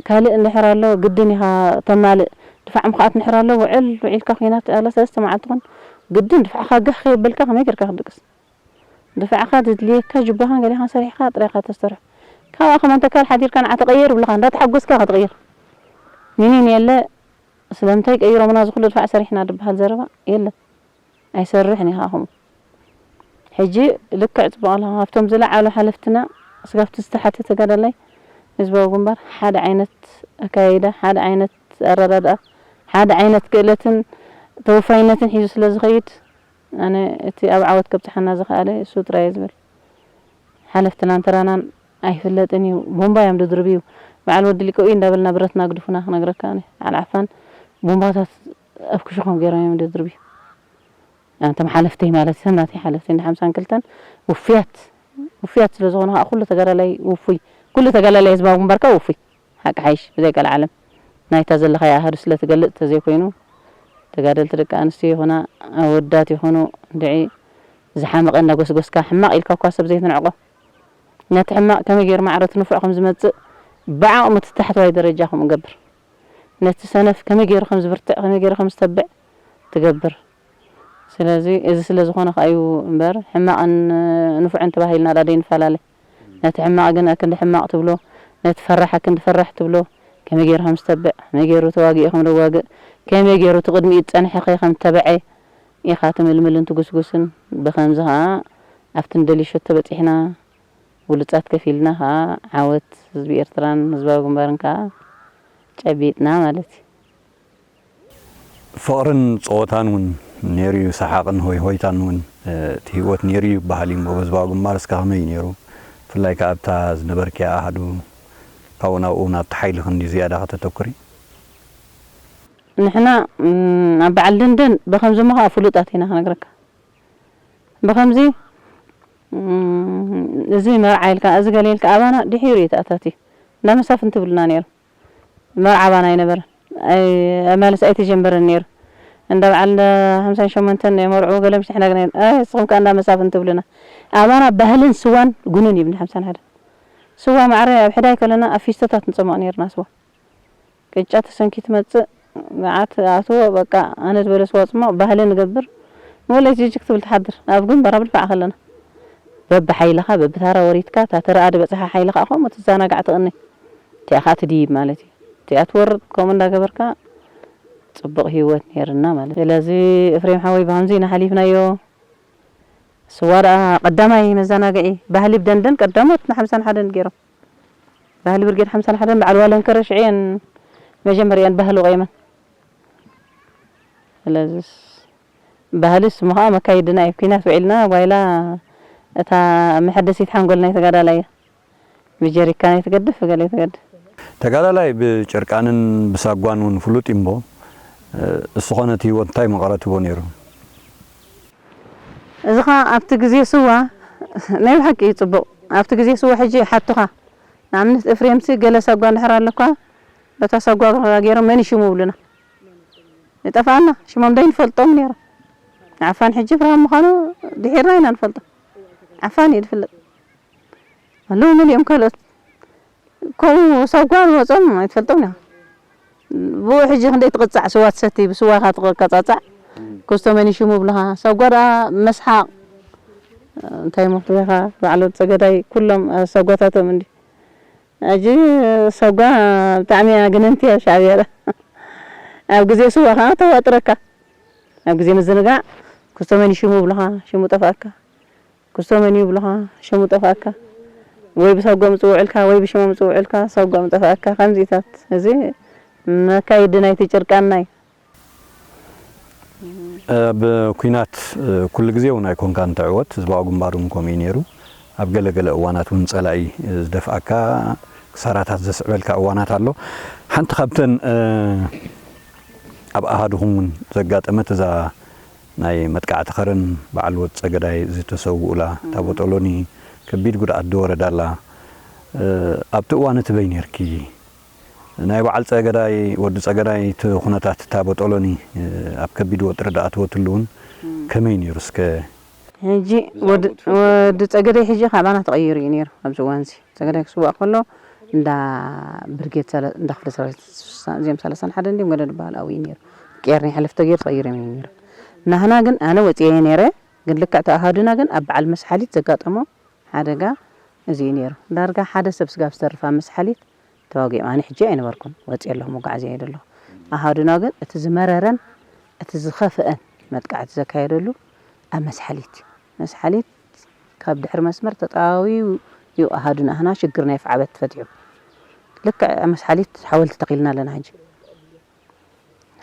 ካልእ እንድሕር ኣሎ ግድን ኢኻ ተማልእ። ድፋዕ ምኽኣት እንድሕር ኣሎ ውዕል ውዒልካ ኲናት ኣላ ሰለስተ መዓልቲ ኹን ግድን ድፋዕኻ ጋህ ከየበልካ ከመይ ጌርካ ክትድቅስ? ድፋዕካ ዘድልየካ ጁባኻን ገሊኻን ሰሪሕካ ጥራይ ኢኻ ተስተርሑ። ካብኣ ከማን ተካል ሓዲርካ ንዓ ተቐየር ይብሉኻ፣ እንዳተሓጎስካ ኢኻ ትቕየር። ሚኒን የለ፣ ስለምንታይ ቀይሮምና እዚ ኩሉ ድፋዕ ሰሪሕና ድበሃል ዘረባ የለን። ኣይሰርሕን እዩ ከኣ ከምኡ። ሕጂ ልክዕ ጽቡቕ ኣለኻ። ካብቶም ዝለዓሉ ሓለፍትና፣ እስካብቲ ዝተሓተ ተጋዳላይ ህዝባዊ ግንባር ሓደ ዓይነት ኣካያይዳ፣ ሓደ ዓይነት ኣረዳድኣ፣ ሓደ ዓይነት ክእለትን ተወፋይነትን ሒዙ ስለ ዝኸይድ፣ ኣነ እቲ ኣብ ዓወት ከብጽሓና ዝኸኣለ እሱ ጥራይ እየ ዝብል። ሓለፍትናን ተራናን ኣይፍለጥን እዩ። ቦምባ እዮም ድድርብዩ። በዓል ወዲ ሊቀ እንዳበልና ብረትና ግድፉና ክነግረካ ኣነ። በዓል ዓፋን ቦምባታት ኣብ ክሽኾም ገይሮም እዮም ድድርብዩ። ኣንተም ሓለፍተይ ማለት ሰብ ናተይ ሓለፍተይ እንዳ ሓምሳን ክልተን ውፉያት፣ ውፉያት ስለ ዝኾኑ ከዓ ኩሉ ተጋዳላይ ውፉይ፣ ኩሉ ተጋዳላይ ህዝባዊ ግንባር ከዓ ውፉይ። ሓቂ ሓይሽ ብዘይ ቀልዓለም ናይታ ዘለኻያ ኣሃዱ ስለ ትገልጽ ተዘይኮይኑ፣ ተጋደልቲ ደቂ ኣንስትዮ ይኹና ኣወዳት ይኹኑ እንድዒ ዝሓመቐ እንዳጎስጎስካ ሕማቕ ኢልካ እኳ ሰብ ዘይትንዕቆ። ነቲ ሕማቕ ከመይ ገይሩ ማዕረ እቲ ንፉዕ ከም ዝመጽእ ብዓቕሙ እቲ ታሕተዋይ ደረጃ ከምኡ ገብር። ነቲ ሰነፍ ከመይ ገይሩ ከም ዝብርትዕ፣ ከመይ ገይሩ ከም ዝተብዕ ትገብር። ስለዚ እዚ ስለ ዝኾነ ከኣ እዩ እምበር፣ ሕማቕን ንፉዕን ተባሂልና ደኣ ዘይንፈላለ። ነቲ ሕማቕ ግን ኣክንዲ ሕማቕ ትብሎ፣ ነቲ ፈራሕ ኣክንዲ ፈራሕ ትብሎ፣ ከመይ ገይሩ ከም ዝተብዕ፣ ከመይ ገይሩ ተዋጊኡ ከም ዘዋግእ፣ ከመይ ገይሩ እቲ ቅድሚኡ ዝጸንሐ ከ ከም ዝተበዐ ኢኻ ትምልምልን ትጉስጉስን። ብኸምዚ ከኣ ኣብቲ ንደልዮ ሸቶ በጺሕና፣ ብሉጻት ከፊልና ከኣ ዓወት ህዝቢ ኤርትራን ህዝባዊ ግንባርን ከኣ ጨቢጥና ማለት እዩ። ፍቕርን ጸወታን እውን ነይሩ እዩ፣ ሰሓቕን ሆይ ሆይታን እውን፣ እ፣ እቲ ህይወት ነይሩ እዩ ይበሃል እዩ። እሞ በህዝባዊ ግንባር እስከ ከመይ እዩ ነይሩ? ብፍላይ ከኣ ኣብታ ዝነበርክያ ኣሃዱ ካብኡ ናብኡ ናብቲ ሓይሊ ክንዲ ዝያዳ ከተተኩሪ? ንሕና፣ እም፣ ኣብ በዓል ደንደን ብኸምዚ እሞ ከኣ ፍሉጣት ኢና ክነግረካ። ብኸምዚ፣ እም፣ እዚ መርዓ ኢልካ፣ እዚ ገለ ኢልካ ኣባና ድሒሩ እዩ ተኣታትዩ። እንዳ መሳፍንቲ ትብሉና ነይሩ። መርዓ ኣባና ኣይነበረን። ኣይ፣ ኣማልስ ኣይተጀመረን ነይሩ። እንዳ በዓል እንዳ ሓምሳን ሸሞንተን ናይ መርዑ ገለ ምሽ ንሕና ግን ኣይ-፣ ኣይ፣ ንስኹም ከኣ እንዳ መሳፍንቲ ትብሉና። ኣባና ባህልን ስዋን ጉኑን እዩ፣ እንዳ ሓምሳን ሓደን። ስዋ ማዕረ ኣብ ሕዳይ ከለና ኣብ ፊስቶታት ንጸሞቕ ነይርና ስዋ። ቅጫ ተሰንኪ ትመጽእ፣ መዓት ኣትዎ፣ በቃ፣ ኣነ ዝበለ ስዋ ጽሞቕ፣ ባህሊ ንገብር። ንወለይቲ ጅጅክ ትብል ትሓድር፣ ኣብ ግንባር ኣብ ድፋዕ ከለና። በብሓይልኻ፣ በብታራ ወሪድካ፣ እታ ተረኣ ዝበጽሓ ሓይሊ ከኣ ከምኡ ትዘናጋዕ ትቕኒ። እቲኣ ከኣ ትድይብ ማለት እዩ። እቲኣ ትወርድ፣ ከምኡ እንዳገበርካ ጽቡቕ ህይወት ነይርና ማለት እዩ። ስለዚ፣ ኤፍሬም ሓወይ፣ ብኸምዚ ኢና ሓሊፍናዮ። ስዋ ደኣ ቀዳማይ መዘናግዒ፣ ባህሊ ብደንደን ቀዳሞት ንሓምሳን ሓደን ገይሮም። ባህሊ ብርጌድ ሓምሳን ሓደን በዓል ዋለንከረ ሽዑ እየን መጀመርያን ባህሊ ቆይመን። ስለዚስ ባህሊ ስሙ ኸዓ መካይድና እዩ። ኲናት ውዒልና ጓይላ እታ መሐደሲት ሓንጎል ናይ ተጋዳላይ እያ። ብጀሪካን ኣይትገድፍ፣ ብገለ ኣይትገድፍ። ተጋዳላይ ብጨርቃንን ብሳጓን እውን ፍሉጥ እዩ እምቦ፣ እሱ ኾነ እቲ ህይወት እንታይ መቐረት ይቦ ነይሩ? እዚ ኸዓ ኣብቲ ግዜ ስዋ ናይ ብሓቂ እዩ ጽቡቕ። ኣብቲ ግዜ ስዋ ሕጂ ይሓቱኻ። ንኣብነት ኤፍሬምሲ ገለ ሳጓ እንድሕር ኣለኳ፣ በታ ሳጓ ገይሮም መን እዩ ሽሙ ይብሉና። ይጠፍኣና፣ ሽሞም ዶ ኣይንፈልጦም ነይሩ። ዓፋን ሕጂ ብርሃን ምዃኑ ድሒርና ኢና ንፈልጦ። ዓፋን እዩ ዝፍለጥ። ኣለዉ መሊኦም ካልኦት። ከምኡ ሳጓ ንወጾም ኣይትፈልጦም ኢኻ። ብኡ ሕጂ ክንደይ ትቕጻዕ፣ ስዋ ትሰቲ፣ ብስዋ ኢኻ ትቐጻጻዕ። ክስቶ መን እዩ ሽሙ ይብሉኻ። ሳጓ ደኣ መስሓቕ፣ እንታይ እሞ ክብለኻ፣ በዓል ወዲ ጸገዳይ፣ ኩሎም ሳጓታቶም እንዲ። ሕጂ ሳጓ ብጣዕሚ እያ ግንንቲ እያ ሻዕብያ ደኣ። ኣብ ግዜ ስዋ ኸዓ ተዋጥረካ። ኣብ ግዜ ምዝንጋዕ ክስቶ መን እዩ ሽሙ ይብሉኻ፣ ሽሙ ጠፍኣካ። ክስቶ መን እዩ ይብሉኻ፣ ሽሙ ጠፍኣካ። ወይ ብሳጓ ምጽእ ውዒልካ፣ ወይ ብሽሙ ምጽእ ውዒልካ፣ ሳጓ ምጠፍኣካ። ከምዚታት። እዚ መካይዲ ናይቲ ጭርቃና እዩ። ኣብ ኲናት፣ እ፣ ኩሉ ግዜ እውን ኣይኮንካን ትዕወት፣ ህዝባዊ ግንባር እውን ከምኡ እዩ ነይሩ። ኣብ ገለ ገለ እዋናት እውን ጸላኢ፣ እ፣ ዝደፍኣካ ክሳራታት ዘስዕበልካ እዋናት ኣሎ። ሓንቲ ካብተን፣ እ፣ ኣብ ኣሃዱኹም እውን ዘጋጠመት እዛ ናይ መጥቃዕቲ ከረን በዓል ወድ ጸገዳይ ዝተሰውኡላ፣ እታ ቦጦሎኒ ከቢድ ጉድኣት ዝወረዳላ፣ ኣብቲ እዋን እቲ በይ ነርኪ ናይ በዓል ጸገዳይ፣ ወዲ ጸገዳይ፣ እቲ ኩነታት እታ ቦጦሎኒ ኣብ ከቢድ ወጥሪ ደኣተወትሉ እውን ከመይ ነይሩ? እስከ ሕጂ ወዲ ጸገዳይ ሕጂ ካባና ተቐይሩ እዩ ነይሩ። ኣብዚ እዋን እዚ ጸገዳይ ክስዋእ ከሎ እንዳ ብርጌድ ሰለ-፣ እንዳ ክፍለ ሰራዊት እዚኦም ሰላሳን ሓደን እንዲኦም ገለ ዝበሃል ኣብኡ እዩ ነይሩ። ቅየር ናይ ሕልፍ ተገይሩ ተቐይሮም እዮም ነይሩ። ናህና ግን ኣነ ወፂኤ እየ ነይረ፣ ግን ልክዕ እቲ ኣሃዱና ግን ኣብ በዓል መስሓሊት ዘጋጠሞ ሓደጋ እዚ እዩ ነይሩ። ዳርጋ ሓደ ሰብ ስጋብ ዝተርፍ ኣብ መስሓሊት ተዋጊኦም። ኣነ ሕጂ ኣይነበርኩን፣ ወፂኤ ኣለኹ፣ መጓዓዝያ እየ ዘለኹ። ኣሃዱና ግን እቲ ዝመረረን እቲ ዝኸፍአን መጥቃዕቲ ዘካየደሉ ኣብ መስሓሊት እዩ። መስሓሊት ካብ ድሕሪ መስመር ተጣዋዊዩ እዩ ኣሃዱና። ኣህና ሽግር ናይ ፍዓበት ፈትሑ። ልክዕ ኣብ መስሓሊት ሓወልቲ ተኺልና ኣለና ሕጂ።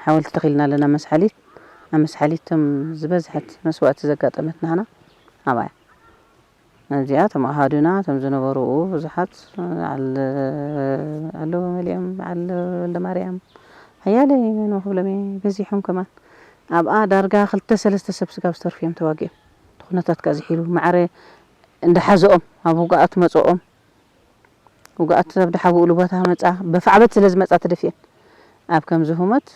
ሓወልቲ ተኺልና ኣለና መስሓሊት። ኣብ መስሓሊት እቶም ዝበዝሐት መስዋእቲ ዘጋጠመት ናህና ኣብኣ እያ። እዚኣ እቶም ኣሃዱና እቶም ዝነበሩ ብዙሓት በዓል ኣለዉ መሊኦም፣ በዓል ወልደማርያም፣ ሓያለይ መን ክብሎም እየ፣ በዚሖም ከማን። ኣብኣ ዳርጋ ክልተ ሰለስተ ሰብ ስጋብ ዝተርፉ እዮም ተዋጊኦም። እቲ ኩነታት ከኣ ዝሒሉ ማዕረ እንዳሓዘኦም ኣብ ውግኣት መጽኦም፣ ውግኣት ኣብ ድሓብኡሉ ቦታ መጻ፣ በፋዕበት ስለ ዝመጻ ተደፊአን። ኣብ ከምዚ ሁመት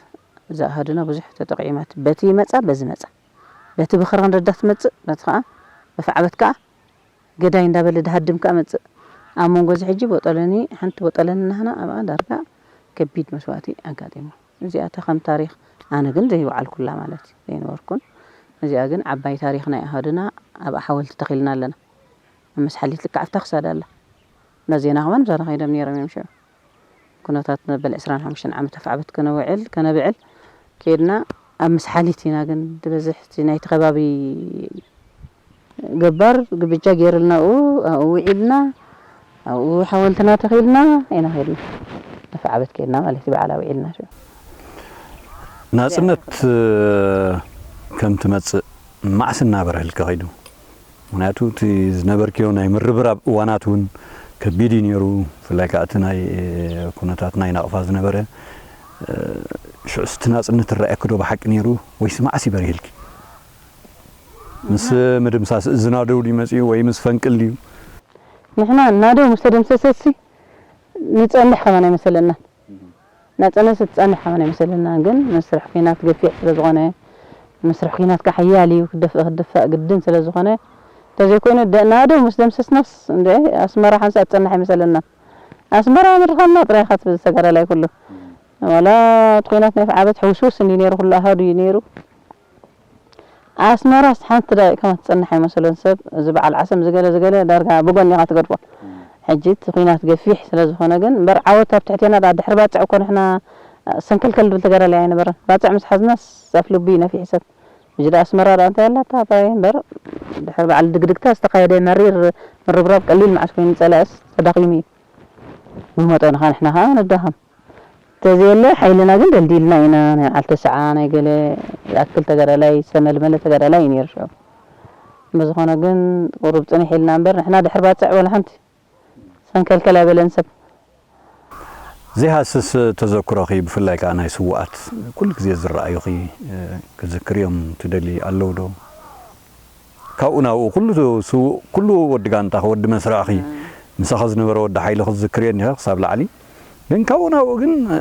እዛ ኣሃዱና ብዙሕ ተጠቂማት። በቲ መጻ፣ በዚ መጻ። በቲ ብኽርኽን ረዳት ትመጽእ፣ በቲ ከኣ በፋዕበት ከኣ ገዳይ እንዳበለ ድሃድም ከኣ መጽእ። ኣብ መንጎ እዚ ሕጂ ቦጠለኒ፣ ሓንቲ ቦጠለኒ ናህና ኣብኣ ዳርጋ ከቢድ መስዋእቲ ኣጋጢሙ። እዚኣታ ከም ታሪኽ፣ ኣነ ግን ዘይወዓልኩላ ማለት እዩ፣ ዘይነበርኩን። እዚኣ ግን ዓባይ ታሪኽ ናይ ኣሃዱና ኣብኣ ሓወልቲ ተኺልና ኣለና። ኣብ መስሓሊት ልክዕ ኣብታ ክሳዳ ኣላ። እንዳ ዜና ከማን ምሳና ከይዶም ነይሮም እዮም ሽዑ። ኩነታት መበል ዕስራን ሓሙሽተን ዓመት ኣፍዓበት ከነውዕል፣ ከነብዕል ከይድና ኣብ መስሓሊት ኢና ግን ዝበዝሕ እቲ ናይቲ ከባቢ ገባር ግብጃ ገይርልና ኣብኡ፣ ኣብኡ ውዒልና፣ ኣብኡ ሓወልትና ተኺልና ኢና ከይድና። ኣፍዓበት ከይድና ማለት እዩ፣ በዓል ኣውዒልና ሽዑ። ናጽነት ከም ትመጽእ መዓስ እናበረህልኪ ከይዱ? ምኽንያቱ እቲ ዝነበርክዮ ናይ ምርብራብ እዋናት እውን ከቢድ እዩ ነይሩ። ብፍላይ ከዓ እቲ ናይ ኩነታት ናይ ናቕፋ ዝነበረ፣ ሽዑስ እቲ ናጽነት ይረኣየኪ ዶ ብሓቂ ነይሩ ወይስ መዓስ እዩ በሪህልኪ? ምስ ምድምሳስ እዚ ናደው ድዩ መጺኡ ወይ ምስ ፈንቅል ድዩ? ንሕና ናደው ምስ ተደምሰሰሲ ንጸንሕ ከማን ኣይመሰለናን። ናጽነት ትጸንሕ ከማን ኣይመሰለናን፣ ግን መስርሕ ኲናት ገፊሕ ስለ ዝኾነ፣ መስርሕ ኲናት ከኣ ሓያል እዩ፣ ክደፍእ ክድፋእ ግድን ስለ ዝኾነ፣ እንተዘይኮይኑ ደ-፣ ናደው ምስ ደምሰስናስ፣ እንደ ኣስመራ ሓንሳእ ትጸንሕ ኣይመሰለናን። ኣስመራ ምድኻና ጥራይ ኢኻ ትብል ተጋዳላይ ኩሉ። ዋላ እቲ ኲናት ናይ ፍዓበት ሕውስውስ እንዲ ነይሩ፣ ኩሉ ኣሃዱ እዩ ነይሩ። ኣስመራስ ሓንቲ ደቂቕ ከማን ትጸንሕ ኣይመሰሎን ሰብ። እዚ በዓል ዓሰብ ዝገለ ዝገለ ዳርጋ ብጎኒ ኢኻ ትገድፎ። ሕጂ እቲ ኲናት ገፊሕ ስለ ዝኾነ ግን እምበር ዓወት ኣብ ትሕቴና ደኣ ድሕሪ ባጽዕ እኮ ንሕና ሰንከልከል ዝብል ተጋዳላይ ኣይነበረን። ባጽዕ ምስ ሓዝናስ ዛፍ ልቢ እዩ ነፊሑ ሰብ። ሕጂ ደኣ ኣስመራ ደኣ እንታይ ኣላታ ኣባይ እምበር ድሕሪ በዓል ድግድግታ ዝተኻየደ መሪር ምርብራብ ቀሊል መዓስ ኮይኑ ጸላእስ ተዳኺሙ እዩ። ብመጠኑ ኸኣ ንሕና ኸኣ ንዳኸም። እንተዘየለ ሓይልና ግን ደልዲልና ኢና። ናይ በዓል ተስዓ ናይ ገለ ይኣክል ተጋዳላይ ዝተመልመለ ተጋዳላይ እዩ ነይሩ ሽዑ። ብዝኾነ ግን ቁሩብ ጽንሕ ኢልና እምበር ንሕና ድሕሪ ባጽዕ ወላ ሓንቲ ሰንከልከል ኣይበለን ሰብ። ዘይሃስስ ተዘክሮኺ ብፍላይ ከኣ ናይ ስዉኣት ኩሉ ግዜ ዝረኣዩኺ፣ እ፣ ክዝክርዮም ትደሊ ኣለዉ ዶ? ካብኡ ናብኡ ኩሉ ስዉእ፣ ኩሉ ወዲ ጋንታኺ፣ ወዲ መስርዕኺ፣ ምሳኺ ዝነበረ ወዲ ሓይሊ ክትዝክርዮ እኒኻ ክሳብ ላዕሊ። ግን ካብኡ ናብኡ ግን፣ እ፣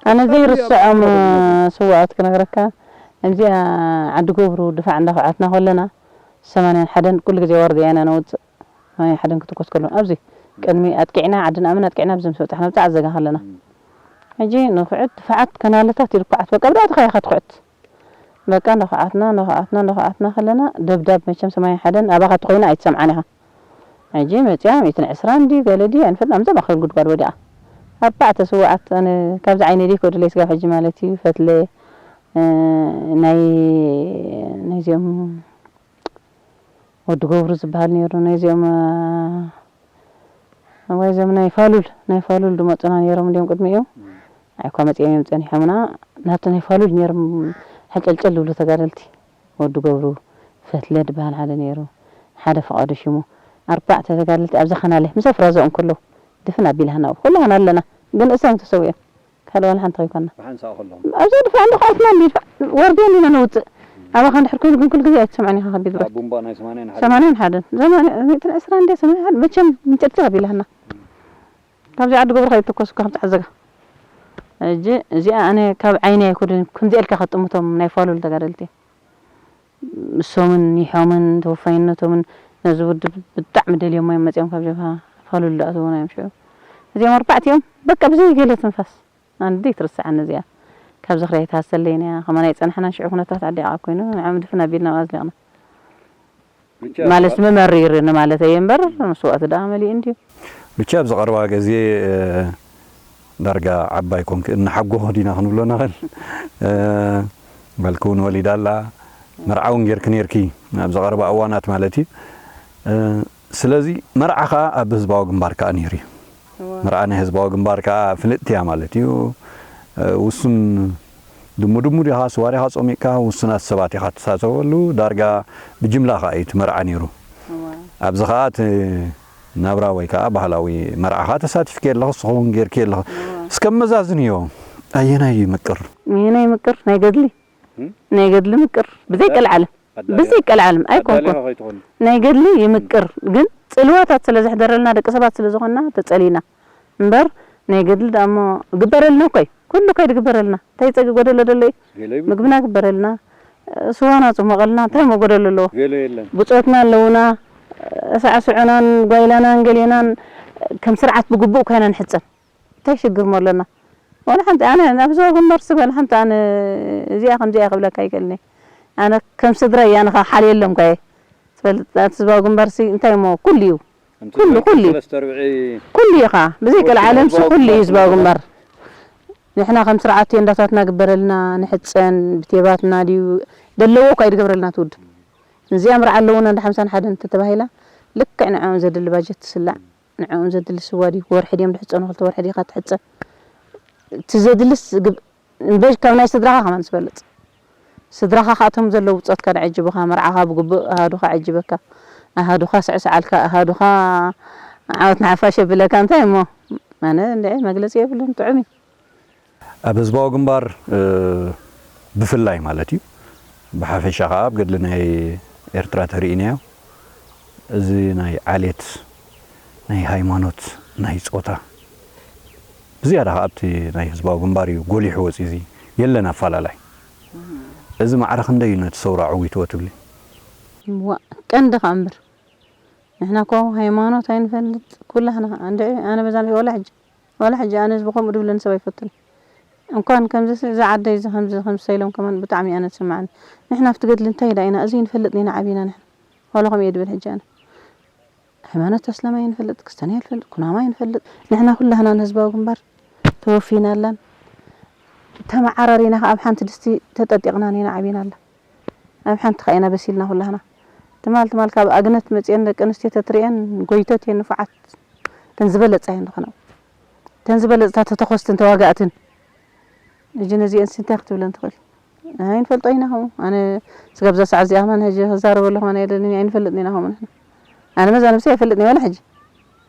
ኣነ ዘይርስዖም ስዉኣት ክነግረካ፣ እዚኣ ዓዲ ገብሩ ድፋዕ እንዳኹዓትና ከለና፣ ሰማንያን ሓደን ኩሉ ግዜ ዋርድያ ኢና ነውጽእ። ሰማንያን ሓደን ክትኮስ ከሎ፣ ኣብዚ ቅድሚ ኣጥቂዕና፣ ዓዲ ንኣምን ኣጥቂዕና፣ ኣብዚ ምስ በጻሕና፣ ብጻዕ ዘጋ ከለና። ሕጂ ንኹዕት ድፋዓት ከናለታት ኢሉ ኩዓት፣ በቃ ብዳእትኻ ኢኻ ትኹዕት። በቃ እንዳኹዓትና፣ እንዳኹዓትና፣ እንዳኹዓትና ከለና፣ ደብዳብ መቸም ሰማንያን ሓደን ኣባኻ ተኾይና ኣይትሰምዓን ኢኻ። ሕጂ መጽያ ሚእትን ዕስራን ድዩ ገለ ድዩ ኣይንፈልጥን፣ ኣብ ዘማእከል ጉድጓድ ወዲቓ። ኣርባዕተ ስዉኣት፣ ኣነ ካብዚ ዓይነይ ደይኮዱለይ ስጋብ ሕጂ ማለት እዩ፣ ፈትለ፣ እ፣ ናይ፣ ናይዚኦም ወዲ ገብሩ ዝበሃል ነይሩ፣ ናይዚኦም፣ እ፣ እዋይ፣ እዞም ናይ ፋሉል፣ ናይ ፋሉል ድመጹና ነይሮም እንድዮም ቅድሚኡ። እም። ኣይ እኳ መጺኦም እዮም ጸኒሖምና። ናብቲ ናይ ፋሉል ነይሮም ሕጨልጨል ዝብሉ ተጋደልቲ። ወዲ ገብሩ ፈትለ ድበሃል ሓደ ነይሩ። ሓደ ፍቓዱ ሽሙ። ኣርባዕተ ተጋደልቲ ኣብዛ ኸናለ ምስ ኣፍራዛኦም ከለዉ ድፍን ኣቢላህና። ኩላህና ኣለና። ግን እሶም ተሰዊኦም። ካልእ ዋላ ሓንቲ ከይኮና። ብሓንሳእ ከሎም። ኣብዛ ድፋዕ እንዶ ኸኣትና እንዲ ድፋዕ ወርድያ እንዲና ነውጽእ። ኣባኻ እንድሕር ኮይኑ ግን ኩሉ ግዜ ኣይትሰምዐን ኢኻ ከቢድ ካብ ብረት። ቡምባ ናይ ሰማንያን ሓደን። ሰማንያን ሓደን። ሰማንያ፣ ሚእትን ዕስራን እንድያ ሰማንያን ሓደን። መቸም ምንጨርጭር ኣቢላህና። ካብዚ ዓዲ ጎብርካ ይትኮስ እኮ ከም ተዓዘጋ። ሕጂ እዚኣ ኣነ ካብ ዓይኒ ኣይኮድን፣ ከምዚ ኢልካ ከጥምቶም ናይ ፋሉል ተጋደልቲ እዮም። እሶምን ኒሖምን ተወፋይነቶምን ነዚ ውድብ ብጣዕሚ ደልዮሞ እዮም መጺኦም ካብ ጀብሃ ፋሉል ዝኣተዉና እዮም ሽዑ። እዚኦም ኣርባዕቲኦም በቃ ብዘይ ገለ ትንፋስ። ኣነ ደይትርስዓኒ እዚኣ። ካብ ዝኽሪ ኣይትሃሰለይን እያ። ከማን ኣይጸናሕናን ሽዑ ኩነታት ዓዲ ዓቓብ ኮይኑ ንዖም ድፍን ኣቢልና ኣብኣ ኣዝሊቕና። ብቻ ማለት መመሪር ንማለት እየ እምበር መስዋእቲ ደኣ መሊኡ እንድዩ። ብቻ ኣብዚ ቀረባ ግዜ፣ እ፣ ዳርጋ ዓባይ ኮንክ እናሓጎኹ ዲና ክንብሎ ንኽእል። እ፣ ጓልኪ እውን ወሊዳ ኣላ። መርዓ እውን ጌርኪ ኔርኪ ኣብዚ ቀረባ እዋናት ማለት እዩ። እ፣ ስለዚ መርዓ ኸኣ ኣብ ህዝባዊ ግንባር ከኣ ነይሩ እዩ። እዋ። መርዓ ናይ ህዝባዊ ግንባር ከኣ ፍልጥቲ እያ ማለት እዩ። እ፣ ውሱን ድሙ ድሙ ዲኻ፣ ስዋ ዲኻ ጾሚቕካ፣ ውሱናት ሰባት ኢኻ ትሳተፈሉ። ዳርጋ ብጅምላ ከኣ እዩ እቲ መርዓ ነይሩ። እዋ። ኣብዚ ኸኣ እቲ ናብራ ወይ ከኣ ባህላዊ መርዓ ኸኣ ተሳቲፍኪ ኣለኺ፣ ንስኺ እውን ጌርኪ ኣለኺ። እዋ። እስከ መዛዝንዮ፣ ኣየናይ ይምቅር? ኣየናይ ይምቅር? ናይ ገድሊ። እም? ናይ ገድሊ ምቅር። ብዘይ ኣዳሊ-፣ ቀልዓለም። ኣዳሊ-፣ ብዘይ ቀልዓለም። ኣይኮንኩን። ኣዳሊኻ ከይትኾኒ። ናይ ገድሊ ይምቅር። ግን ጽልዋታት ስለ ዘሕደረልና፣ ደቂ ሰባት ስለ ዝኾንና፣ ተጸሊና። እምበር ናይ ገድሊ ደኣ እሞ ግበረልና እኮ እዩ። ኩሉ እኮ እዩ ዝግበረልና። እንታይ ጸግ ጎደሎ ደሎ እዩ? ገለ ይብሉ። ምግብና ግበረልና፣ ስዋና ጽሞቐልና፣ እንታይ እሞ ጎደሎ ኣለዎ? ገለ የለን። ብጾትና ኣለውና፣ ሳዕስዑናን ጓይላናን ገሌናን ከም ስርዓት ብግቡእ ኮይና ንሕጸን። እንታይ ሽግር እሞ ኣለና? ዋላ ሓንቲ ኣነ ናብ ዞባ ግንባር ስበል ሓንቲ ኣነ እዚኣ ከምዚኣ ክብለካ ኣይክእልን እየ። ኣነ ከም ስድራ እየ፣ ኣነ ኸዓ ሓልየሎም እኳ እየ። ትፈልጥ፣ እቲ ህዝባዊ ግንባርሲ እንታይ እሞ ኩሉ እዩ። ከምቲ ኩሉ፣ ዝበልኩ ኩሉ እዩ። ሰለስተ ርብዒ ኩሉ እዩ ኸዓ። ብዘይ ወዲ ቀልዓለምሲ ህዝባዊ ኩሉ እዩ ግንባር ህዝባዊ ስለ ዝኾነ። ግንባር። ንሕና ከም ስርዓት ቴንዳታትና ግበረልና፣ ንሕጸን፣ ብቴባትና ድዩ ደለዎ እኳ እዩ ዝገብረልና እቲ ውድብ። እዚኣ ምርዓ ኣለውና እንዳ ሓምሳን ሓደን እንተተባሂላ፣ ልክዕ ንዕኦም ዘድሊ ባጀት ትስላዕ፣ ንዕኦም ዘድሊ ስዋ ድዩ፣ ወርሒ ድዮም ዝሕጸኑ፣ ክልተ ወርሒ ዲኻ ትሕጸን። እቲ ዘድልስ ግብ-፣ እምበይ ካብ ናይ ስድራኻ ከማን ዝበልጽ። ስድራኻ ካብቶም ዘለዉ ብጾትካ ንዕጅቡኻ፣ መርዓኻ ብግቡእ ኣሃዱኻ ዕጅበካ፣ ኣሃዱኻ ስዕስዓልካ፣ ኣሃዱኻ ዓወት ንሓፋሽ የብለካ። እንታይ እሞ፣ ኣነ እንድዒ መግለጺ የብሉን፣ ጥዑም እዩ። ኣብ ህዝባዊ ግንባር፣ እ፣ ብፍላይ ማለት እዩ፣ ብሓፈሻ ኸዓ ኣብ ገድሊ ናይ ኤርትራ ተርእይናዮ፣ እዚ ናይ ዓሌት፣ ናይ ሃይማኖት፣ ናይ ጾታ፣ ብዝያዳ ኸዓ ኣብቲ ናይ ህዝባዊ ግንባር እዩ ጎሊሑ ወፂኡ። እዚ የለን ኣፈላላይ። እዚ ማዕረ ክንደይ እዩ ነቲ ሰውራ ኣዕዊትዎ ትብሊ? እዋ፣ ቀንዲ ኸኣ እምበር። ንሕና እኮ ሃይማኖት ኣይንፈልጥ፣ ኩላህና እንድዒ፣ ኣነ በዛ ወላ ሕጂ፣ ወላ ሕጂ ኣነ ህዝቢ ከምኡ ድብለኒ ሰብ ኣይፈቱን። እንኳን ከምዚ እዚ ዓደይ እዚ ከምዚ፣ ከምዚ ሰኢሎም ከማን ብጣዕሚ ኣነ ዝስምዓኒ። ንሕና ኣብቲ ገድሊ እንታይ ደኣ ኢና፣ እዚ ይንፈልጥ ኢና ዓቢና ንሕና። ዋላ ከምኡ እየ ድብል ሕጂ ኣነ። ሃይማኖት ኣስላም ኣይንፈልጥ፣ ክስተን ኣይንፈልጥ፣ ኩናማ ኣይንፈልጥ። ንሕና ኩላህና ንህዝባዊ ግንባር ተወፊናላን ተመዓራሪና ከኣ ኣብ ሓንቲ ድስቲ ተጠጢቕናን ኢና ዓቢናላ። ኣብ ሓንቲ ከኣ ኢና በሲልና ኩላህና። ትማል ትማል ካብ ኣግነት መጽየን ደቂ ኣንስትዮ ተትርእየን ጎይቶት እየን ንፉዓት። እተን ዝበለጻ እየን ዝኾና። እተን ዝበለጽታ ተተኾስትን ተዋጋእትን። ሕጂ ነዚአንስ እንታይ ክትብለን ትኽእል? ኣይንፈልጦ ኢና ከምኡ። ኣነ ስጋብ እዛ ሰዓት እዚኣ ከማን ሕጂ ክዛረበሉ ከማን ኣይደልን እየ፣ ኣይንፈልጥን ኢና ከምኡ ንሕና። ኣነ መዛ ነብሰይ ኣይፈልጥን እየ ዋላ ሕጂ።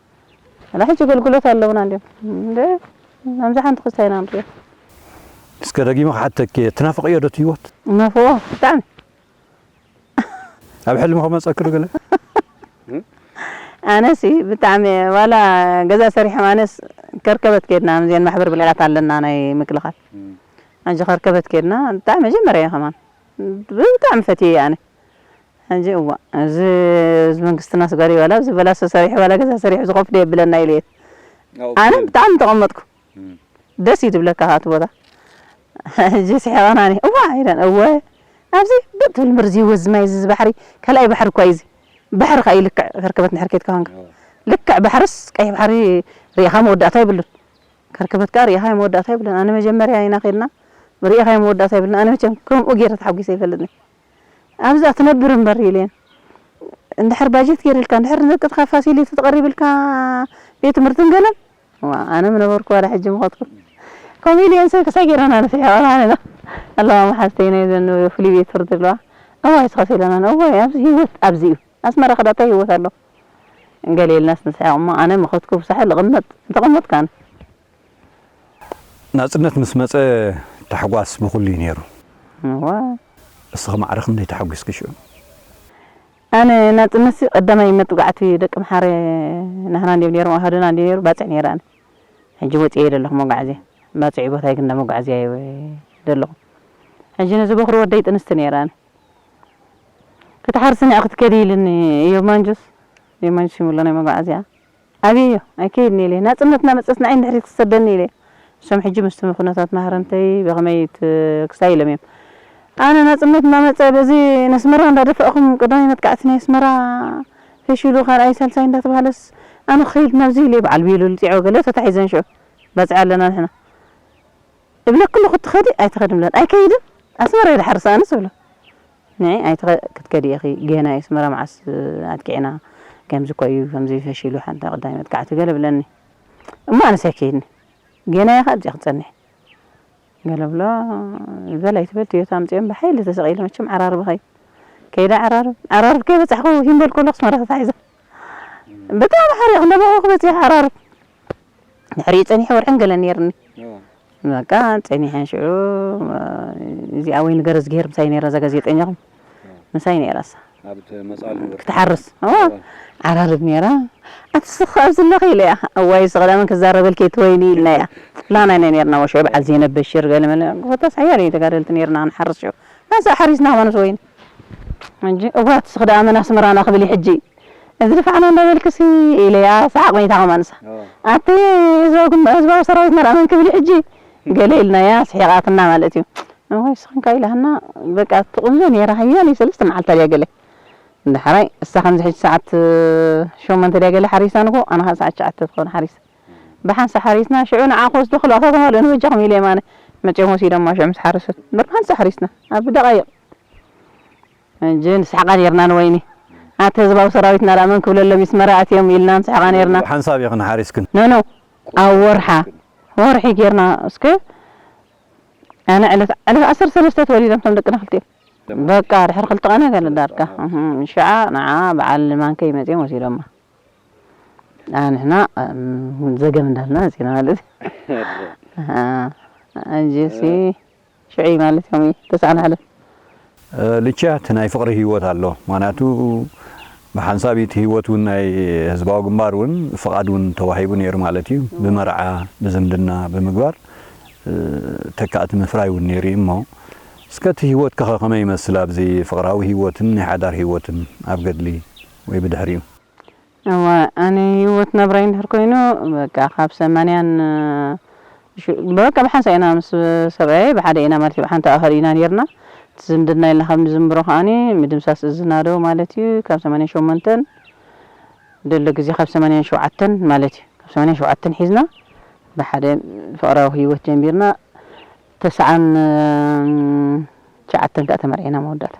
ዋላ ሕጂ ኣገልግሎት ኣለውና እንድዮም። እንደ፣ ናምዚ ሓንቲ ክስታይ ኢና ንሪኦ። እስከ ደጊመ ክሓተኪ፣ ትናፍቕዮ ዶ እቲ ህይወት? ናፍቖ፣ ብጣዕሚ። ኣብ ሕልሚ ክመጸኪ ዶ ገለ? ኣነሲ ብጣዕሚ ዋላ ገዛ ሰሪሖም ኣነስ ከርከበት ከድና፣ ምዚአን ማሕበር ብልዕላት ኣለና ናይ ምክልኻል። እም። ኣንጂ ከርከበት ከድና፣ ብጣዕሚ መጀመርያ እየ ከማን። ብጣዕሚ ፈትየ ኣነ። ሕጂ እዋ፣ እዚ፣ እዚ መንግስትና ስጋሪ ዋላ፣ እዚ በላሶ ሰሪሑ ዋላ ገዛ ሰሪሑ ዝኸፍሎ የብለና ኢለ እየ። ኣው፣ ኣነ እም። ብጣዕሚ ተቐመጥኩ። እም። ደስ እዩ ዝብለካ እቲ ቦታ። ሕጂ ስሒቐናኒ። እዋ ኢለን፣ እወ፣ ኣብዚ ብቅ ትብል ምርዚ ወዚ ማይ እዚ፣ እዚ ባሕሪ፣ ካልኣይ ባሕሪ እኳ እዩ እዚ። ባሕሪ ከኣ እዩ ልክዕ ከርከበት እንድሕር ከይድካ ኮንካ። እዋ። ልክዕ ባሕርስ ቀይሕ ባሕሪ ርኢኻ መወዳእታ የብሉን። ከርከበት ከኣ ርኢኻ መወዳእታ የብሉን። ኣነ መጀመርያ ኢና ከድና፣ ርኢኻ መወዳእታ የብሉን። ኣነ መቸም ከምኡ ገይረ ተሓጒሰ ኣይፈልጥን። ኣብዛ ትነብር እምበር ኢለን። እንድሕር ባጀት ገይርልካ፣ እንድሕር ንደቅኻ ፋሲሊቲ ተቐሪብልካ ቤት ትምህርትን ገለን፣ ዋ፣ ኣነ ምነበርኩ ዋላ ሕጂ ምኸድኩ። ከምኡ ኢሉ እየን ሰብ ክሳይ ገይረና ንስሕቕ ኣለና። ኣለዋ መሓዝተይ ናይ ዘን ፍሉይ ቤት ፍርዲ ኣለዋ። እዋይ ስኸስ ኢለና፣ እዋይ፣ ኣብዚ ህይወት ኣብዚ እዩ። ኣስመራ ከዳታይ ህይወት ኣሎ። ገለ ኢልናስ ንስሕቕ እሞ፣ ኣነ ምኸድኩ ብሳሕል እቕመጥ፣ ተቐመጥካ ኣነ። ናጽነት ምስ መጸ ታሕጓስ ብኹሉ እዩ ነይሩ። እዋ። እስኺ ማዕረ ክንደይ ተሓጒስኪ ሽዑ? ኣነ ናጽነትሲ ቀዳማይ መጥቃዕቲ ደቂ ምሓረ ናህና እንድዮም ነይሮም፣ ኣሃዱና እንድዩ ነይሩ፣ ባጽዕ ነይረ ኣነ። ሕጂ ወፂኤ ዘለኹ መጓዓዝያ፣ ባፅዒ ቦታ ግን መጓዓዝያ እየ ዘለኹ። ሕጂ ነዚ በኹሪ ወደይ ጥንስቲ ነይራኒ። ክትሓርሲ ንዕ ክትከዲ ኢልኒ እዮ ማንጁስ፣ እዮ ማንጁስ ይምሎ ናይ መጓዓዝያ። ኣብየዮ፣ ኣይከይድን ኢለ። ናጽነት እናመጸት ንዓይ እንድሕሪት ክትሰደኒ ኢለ። እሶም ሕጂ ምስቲ ኩነታት ማህረምተይ ብኸመይ ት-፣ ክሳይ ኢሎም እዮም። ኣነ ናጽነት እናመጸ በዚ ነስመራ እንዳደፋእኹም ቀዳማይ መጥቃዕቲ ናይ ኣስመራ ፈሺሉ ካልኣይ ሳልሳይ እንዳተባህለስ ኣነ ክኸይድ ናብዚ ኢለ በዓል ቢሉ ልጢዖ ገለ ተታሒዘን ሽዑ ባጽዕ ኣለና ንሕና። እብለኪ ኣለኹ ትኸዲ ኣይትኸድን ብለን። ኣይከይድን ኣስመራ እየ ዝሓርስ ኣነስ እብሎ። ንዒ ኣይትኸ-፣ ክትከዲ ኢኺ ጌና እየ ኣስመራ መዓስ ኣጥቂዕና ከምዚ እኮ እዩ ከምዚ ፈሺሉ ሓንቲ ቀዳማይ መጥቃዕቲ ገለ ብለኒ። እሞ ኣነስ ኣይከይድን ጌና እየ ከኣ ኣብዚኣ ክጸንሕ ገለ ብሎ። በል ኣይትበል ቶዮታ ኣምጺኦም ብሓይሊ ተሰቒለ መቸም ዓራርብ ኸይድ ከይደ ዓራርብ ዓራርብ ከይበጻሕኩ ሂምበል ከሎ ኣስመራ ተታሒዘ። ብጣዕሚ ሓሪቕ እንዳበኹ ክበጽሕ ዓራርብ ድሕሪኡ ጸኒሐ ወርሕን ገለን ነይርኒ። እዎ። በቃ ጸኒሐን ሽዑ እዚኣ ወይኒ ገረዝግሄር ምሳይ ነይራ እዛ ጋዜጠኛኹም። እዎ። ምሳይ ነይራ እሳ። ኣብ እቲ መጻሉ ክትሓርስ። እዎ። እዎ። ዓራርብ ነይራ። ኣቲ ስኽ ኣብዚ ኣለኺ ኢለያ። እዋይ ስቕ ዳመን ክዛረበልኪ እቲ ወይኒ ኢልናያ። ላና ኢና ነይርና ወሽዑ በዓል ዜነብ በሽር ገለ መለ። ኮታስ ሓያል እዩ ተጋደልቲ ነይርና ንሓርስ ሽዑ። ናሳ ሓሪስና ከማንስ ወይኒ። እንጂ እዋት ስኽ ዳመን ኣስመራና ክብል እዩ ሕጂ። እዚ ድፋዕና እንዳበልክሲ ኢለያ ሰሓቕ መይታ ከማንሳ። እዎ። ኣቲ ህዝባዊ ግንባ-፣ ህዝባዊ ሰራዊትና ዳመን ክብል እዩ ሕጂ። ገለ ኢልናያ ስሒቓትና ማለት እዩ። እዋይ ስኽንካ ኢላህና በቃ ትቕንዞ ነይራ ሓያል እዩ ሰለስተ መዓልታ ድያ ገለ። እንድሕራይ እሳ ከምዚ ሕጂ ሰዓት ሸሞንተ ድያ ገለ ሓሪሳ ንጎ ኣነ ኸዓ ሰዓት ትሽዓተ ትኸውን ሓሪሳ። ብሓንሳ ሓሪስና ሽዑ ንዓ ክወስዶ ክልኣታ ተማልኦ ንበጃኹም ኢለ የማነ መጺኦም ወሲዶማ ሽዑ ምስ ሓረሰት። እምበር ብሓንሳ ሓሪስና ኣብ ደቓይቕ። ሕጂ ንስሕቓ ኔርና ንወይኒ። ኣቲ ህዝባዊ ሰራዊትና ደኣ መን ክብለሎም እዩ ኣስመራ ኣትዮም ኢልና ንስሕቓ ኔርና። ሓንሳብ ኢኽን ሓሪስክን? ኖ፣ ኖ። ኣብ ወርሓ፣ ወርሒ ጌርና እስከ ኣነ ዕለት፣ ዕለት ዓሰርተ ሰለስተ ተወሊዶም እቶም ደቅና ክልቲኦም። በቃ ድሕሪ ክልተ ቀነ ገለ ዳርጋ። እህ፣ ሽዓ ንዓ በዓል ማንከይ መጺኦም ወሲዶማ። ኣንሕና፣ እም፣ ዘገም እንዳልና መጺና ማለት እዩ። ኣሃ፣ ኣንጂሲ ሽዑ ማለት እዮም ተስዓን ሓደ። እ፣ ልቻ እቲ ናይ ፍቕሪ ህይወት ኣሎ። ምኽንያቱ ብሓንሳብ እቲ ህይወት እውን ናይ ህዝባዊ ግንባር እውን ፍቓድ እውን ተዋሂቡ ነይሩ ማለት እዩ። ብመርዓ፣ ብዝምድና ብምግባር፣ እ፣ ተካእቲ ምፍራይ እውን ነይሩ እዩ እሞ፣ እስከ እቲ ህይወትከ ከመይ ይመስል ኣብዚ ፍቕራዊ ህይወትን ናይ ሓዳር ህይወትን ኣብ ገድሊ ወይ ብድሕሪኡ? እወ፣ ኣነ ህይወት ናብራይ እንድሕር ኮይኑ፣ በቃ ካብ ሰማንያን፣ እ፣ ሹ-፣ በቃ ብሓንሳእ ኢና ምስ ሰብኣየይ ብሓደ ኢና ማለት እዩ፣ ብሓንቲ ኣኸል ኢና ኔርና። እቲ ዝምድና ኢልና ካብ ንዝምብሮ ከኣኒ ምድምሳስ እዝና ዶ ማለት እዩ፣ ካብ ሰማንያን ሸሞንተን ደሎ ግዜ ካብ ሰማንያን ሸውዓተን ማለት እዩ። ካብ ሰማንያን ሸውዓተን ሒዝና ብሓደ ፍቕራዊ ህይወት ጀሚርና፣ ተስዓን ትሽዓተን ከኣ ተመርዒና መወዳእታ።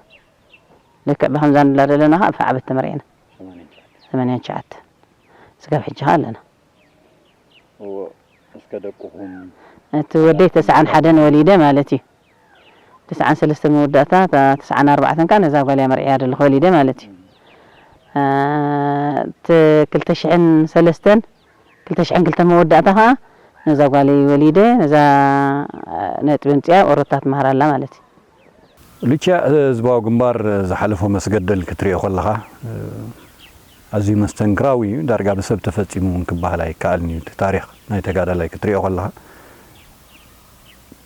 ልክዕ ብኸምዛ ንብላ ዘለና ኸዓ ኣብ ዓበት ተመርዒና። ሰማንያን ትሽዓተ። ሰማንያን ትሽዓተ። ስጋብ ሕጂ ኸዓ ኣለና። እዎ፣ እስከ ደቅኹም? እቲ ወደይ ተስዓን ሓደን ወሊደ ማለት እዩ። ተስዓን ሰለስተን መወዳእታ፣ እታ ተስዓን ኣርባዕተን ከኣ ነዛ ጓል እያ መርዕያ ዘለኹ ወሊደ ማለት እዩ። እ፣ እቲ ክልተ ሽሕን ሰለስተን ክልተ ሽሕን ክልተን መወዳእታ ኸዓ ነዛ ጓለይ ወሊደ፣ ነዛ ነጥቢ ኣምጺኣ ኦሮታ ትመሃር ኣላ ማለት እዩ። ሉቺያ፣ ህዝባዊ ግንባር ዝሓለፎ መስገደል ክትሪኦ ከለኻ፣ ኣዝዩ መስተንክራዊ እዩ። ዳርጋ ብሰብ ተፈጺሙ እውን ክበሃል ኣይከኣልን እዩ። እቲ ታሪኽ ናይ ተጋዳላይ ክትሪኦ ከለኻ፣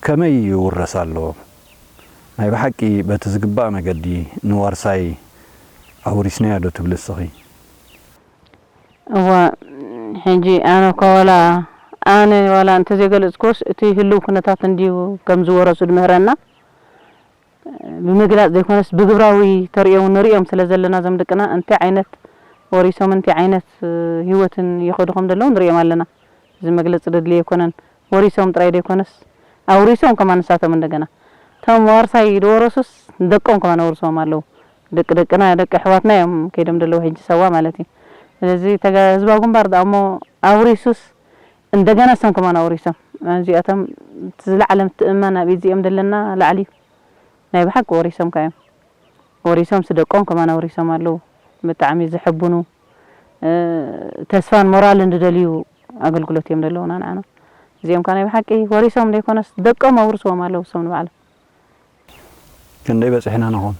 ከመይ ይውረስ ኣሎ? ናይ ብሓቂ በቲ ዝግባእ መገዲ ንዋርሳይ ኣውሪስናዮ ዶ ትብሊ እስኺ? እዋ፣ ሕጂ ኣነ እኳ ዋላ፣ ኣነ ዋላ እንተዘይገለጽኩዎስ፣ እቲ ህልው ኩነታት እንድዩ ከም ዝወረሱ ዝምህረና። ብምግላጽ ዘይኮነስ፣ ብግብራዊ ተርእዮም ንርእዮም ስለ ዘለና፣ እዞም ደቅና እንታይ ዓይነት ወሪሶም፣ እንታይ ዓይነት ህይወትን ይኸዱ ከም ዘለዉ ንርእዮም ኣለና። እዚ መግለጺ ዘድልዮ ኣይኮነን። ወሪሶም ጥራይ ዘይኮነስ፣ ኣውሪሶም ከማን ንሳቶም እንደገና። እቶም ዋርሳይ ዝወረሱስ፣ ንደቆም ከማን ኣውርሶም ኣለዉ። ደቂ ደቅና፣ ደቂ ኣሕዋትና እዮም ከይዶም ዘለዉ ሕጂ ሰዋ ማለት እዩ። ስለዚ ተጋ-፣ ህዝባዊ ግንባር ደኣ እሞ ኣውሪሱስ፣ እንደገና እሶም ከማን ኣውሪሶም። እዚኣቶም እቲ ዝለዓለ ምትእምማን ኣብ ኢዚኦም ዘለና ላዕሊ እዩ። ናይ ብሓቂ ወሪሶም ከ እዮም። ወሪሶም ስደቆም ከማን ኣውሪሶም ኣለዉ። ብጣዕሚ ዘሐብኑ፣ እ፣ ተስፋን ሞራልን ዝደልዩ ኣገልግሎት እዮም ዘለዉና ንዓና። እዚኦም ከ ናይ ብሓቂ ወሪሶም ዘይኮነስ ደቆም ኣውርስዎም ኣለዉ እሶም ንባዕሎም። ክንደይ በጺሕና ንኾን?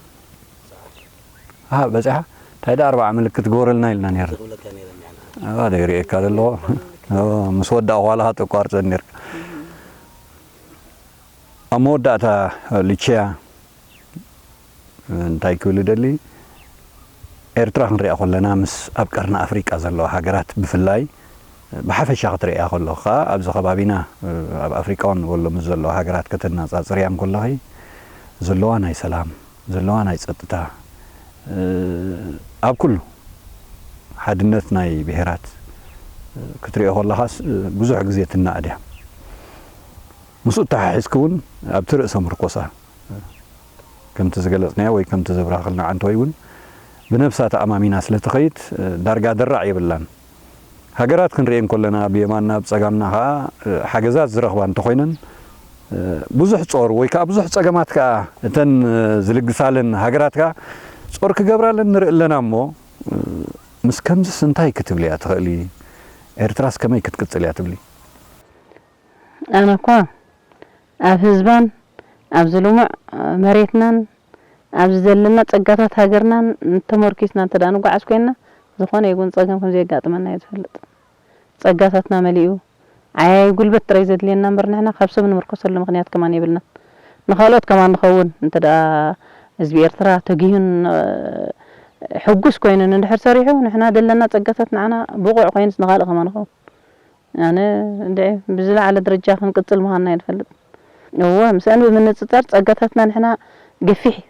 ኣሃ፣ በጺሓ? እንታይ ደኣ ኣርብዓ ምልክት ግበረልና ኢልና ነይርና። ዝብለካ ነይረ እንዲያ። ኣባ፣ ዶ ይርእየካ ዘለኹ? ኦ፣ ምስ ወዳእኩ ዋላ ተቋርጸ ነርካ። ኣብ መወዳእታ፣ ሉቺያ፣ እንታይ ክብል ደሊ፣ ኤርትራ ክንሪኣ ከለና ምስ ኣብ ቀርኒ ኣፍሪቃ ዘለዋ ሃገራት ብፍላይ ብሓፈሻ ክትርእያ ከለኻ ኣብዚ ከባቢና ኣብ ኣፍሪቃ እውን ንበሎ ምስ ዘለዋ ሃገራት ከተነጻጽርያ እንከለኺ ዘለዋ ናይ ሰላም፣ ዘለዋ ናይ ጸጥታ፣ ኣብ ኩሉ ሓድነት ናይ ብሄራት ክትሪኦ ከለኻስ ብዙሕ ግዜ ትናኣድ እያ። ምስኡ ተሓሒዝኪ እውን ኣብቲ ርእሰ ምርኮሳ ከምቲ ዝገለጽናዮ ወይ ከምቲ ዘብራህክልና ዓንተወይ እውን ብነብሳ ተኣማሚና ስለ ትኸይድ ዳርጋ ደራዕ የብላን። ሃገራት ክንሪኤን ከለና ብየማንና ብጸጋምና ኸኣ ሓገዛት ዝረኽባ እንተኾይነን ብዙሕ ጾር ወይ ከኣ ብዙሕ ጸገማት ከኣ እተን ዝልግሳለን ሃገራት ከኣ ጾር ክገብራለን ንርኢ ኣለና እሞ ምስ ከምዝስ እንታይ ክትብልያ ትኽእሊ? ኤርትራስ ከመይ ክትቅጽል እያ ትብሊ? ኣነ እኳ ኣብ ህዝባን ኣብዚ ልሙዕ መሬትናን ኣብዚ ዘለና ጸጋታት ሃገርናን ተመርኪስና እንተ ደኣ ንጓዓዝ ኮይንና ዝኾነ ይኹን ጸገም ከም ዘየጋጥመና እየ ዝፈልጥ። ጸጋታትና መሊኡ ዓያዪ ጉልበት ጥራይ ዘድልየና እምበር ንሕና ካብ ሰብ ንምርከሰሉ ምኽንያት ከማን የብልናን። ንኻልኦት ከማን ንኸውን እንተ ደኣ ህዝቢ ኤርትራ ተጊሁን ሕጉስ ኮይኑን እንድሕር ሰሪሑ ንሕና ዘለና ጸጋታት ንዓና ብቑዕ ኮይኑስ ንኻልእ ከማን ንኸውን። ኣነ እንድዒ ብዝለዓለ ደረጃ ክንቅጽል ምዃንና እየ ዝፈልጥ። እወ ምስኣን ብምንጽጻር ጸጋታትና ንሕና ገፊሕ እዩ።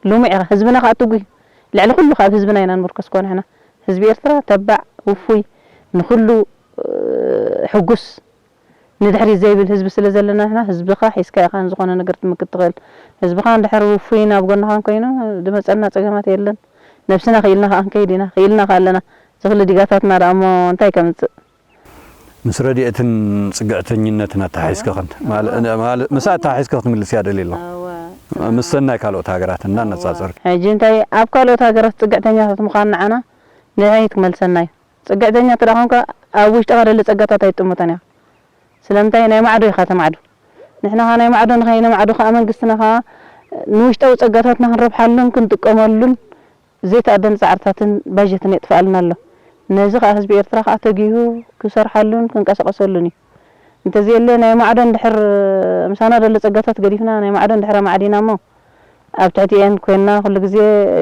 ልሙዕ ኢኻ ህዝብና ከኣ ትጉህ እዩ። ልዕሊ ኩሉ ከኣ ኣብ ህዝብና ኢና ንምርኮስ እኮ ንሕና። ህዝቢ ኤርትራ ተባዕ ውፉይ ንኹሉ ሕጉስ ንድሕሪት ዘይብል ህዝቢ ስለ ዘለና ንሕና ህዝብኻ ሒዝካ ኢኻ ንዝኾነ ነገር ክትምክት ትኽእል። ህዝብኻ እንድሕር ውፉይን ኣብ ጎንኻን ኮይኑ ዝመጸና ጸገማት የለን። ነብስና ክኢልና ከኣ ክንከይድ ኢና። ክኢልና ከኣ ኣለና። እዚ ክሊ ዲጋታትና ደኣ እሞ እንታይ ከምጽእ? ምስ ረድኤትን ጽግዕተኝነትን ኣተሓሒዝኪ ክንት ማለት ምስ ኣተሓሒዝኪ ክትምልስያ ደልየ ኣለኹ። ምስ ሰናይ ካልኦት ሃገራት እንዳነጻጸርኪ። ሕጂ እንታይ ኣብ ካልኦት ሃገራት ጽግዕተኛታት ምዃን ንዓና ንድሕሪት ክመልሰና እዩ። ጽግዕተኛ እንተ ደኣ ኮንካ ኣብ ውሽጥኻ ደለ ጸጋታት ኣይትጥምቶን ኢኻ። ስለምንታይ ናይ ማዕዶ ኢኻ ተማዕዱ። ንሕና ኸኣ ናይ ማዕዶ ንኸይነማዕዶ ኸኣ መንግስትና ኸኣ ንውሽጣዊ ጸጋታትና ክንረብሓሉን ክንጥቀመሉን ዘይተኣደነ ጻዕርታትን ባጀትን የጥፍኣልና ኣሎ። ነዚ ከኣ ህዝቢ ኤርትራ ከኣ ተጊሁ ክሰርሓሉን ክንቀሳቐሰሉን እዩ። እንተዘየለ ናይ ማዕዶ እንድሕር ምሳና ዘሎ ጸጋታት ገዲፍና ናይ ማዕዶ እንድሕር ኣማዕዲና እሞ ኣብ ትሕቲኤን ኮይንና ኩሉ ግዜ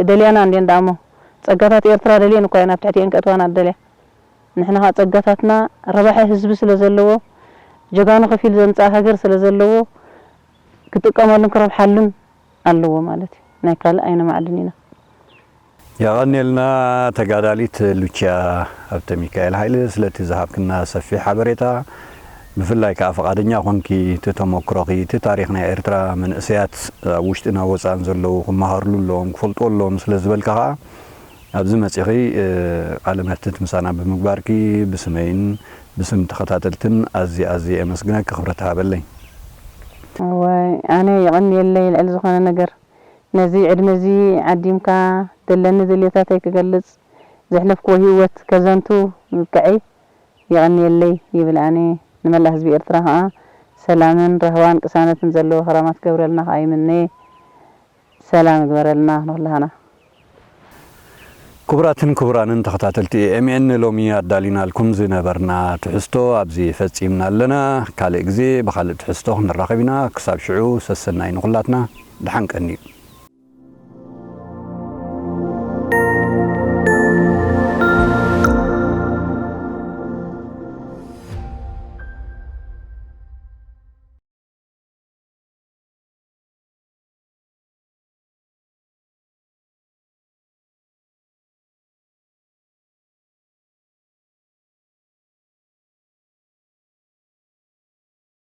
ደልያና እንድየን ደኣ እሞ ጸጋታት ኤርትራ ደልየን እኳ እየን ኣብ ትሕቲኤን ከእትዋና ዝደልያ። ንሕና ከኣ ጸጋታትና ረባሒ ህዝቢ ስለ ዘለዎ ጀጋኑ ከፊሉ ዘምጽኣ ሃገር ስለ ዘለዎ ክጥቀመሉን ክረብሓሉን ኣለዎ ማለት እዩ። ናይ ካልእ ኣይነማዕድን ኢና። የቐንየልና ተጋዳሊት ሉቺያ ሃብተሚካኤል ሃይለ ስለቲ ዝሃብክና ሰፊሕ ሓበሬታ፣ ብፍላይ ከኣ ፍቓደኛ ኮንኪ እቲ ተመክሮኺ እቲ ታሪኽ ናይ ኤርትራ መንእሰያት ኣብ ውሽጥን ኣብ ወጻእን ዘለዉ ክመሃርሉ ኣለዎም ክፈልጥዎ ኣለዎም ስለ ዝበልካ ከኣ ኣብዚ መጺኺ ቃለ መሕትት ምሳና ብምግባርኪ ብስመይን ብስም ተኸታተልትን ኣዝየ ኣዝየ የመስግነኪ ክብረት ሃበለይ። እዋይ ኣነ የቐንየለይ ልዕሊ ዝኾነ ነገር ነዚ ዕድመ እዚ ዓዲምካ ደለኒ ድልየታተይ ክገልጽ ዘሕለፍክዎ ህይወት ከዘንቱ ምብቅዐይ የቐንየለይ ይብል ኣነ። ንመላእ ህዝቢ ኤርትራ ከኣ ሰላምን ራህዋን ቅሳነትን ዘለዎ ክራማት ክገብረልና ከኣ ይምነ። ሰላም ይግበረልና ንኹላህና። ክቡራትን ክቡራንን ተኸታተልቲ ኤ ኤም ኤን ሎሚ ኣዳሊናልኩም ዝነበርና ትሕዝቶ ኣብዚ ፈጺምና ኣለና። ካልእ ግዜ ብኻልእ ትሕዝቶ ክንራኸብ ኢና። ክሳብ ሽዑ ሰሰናይ ንኹላትና። ደሓን ቀንዩ።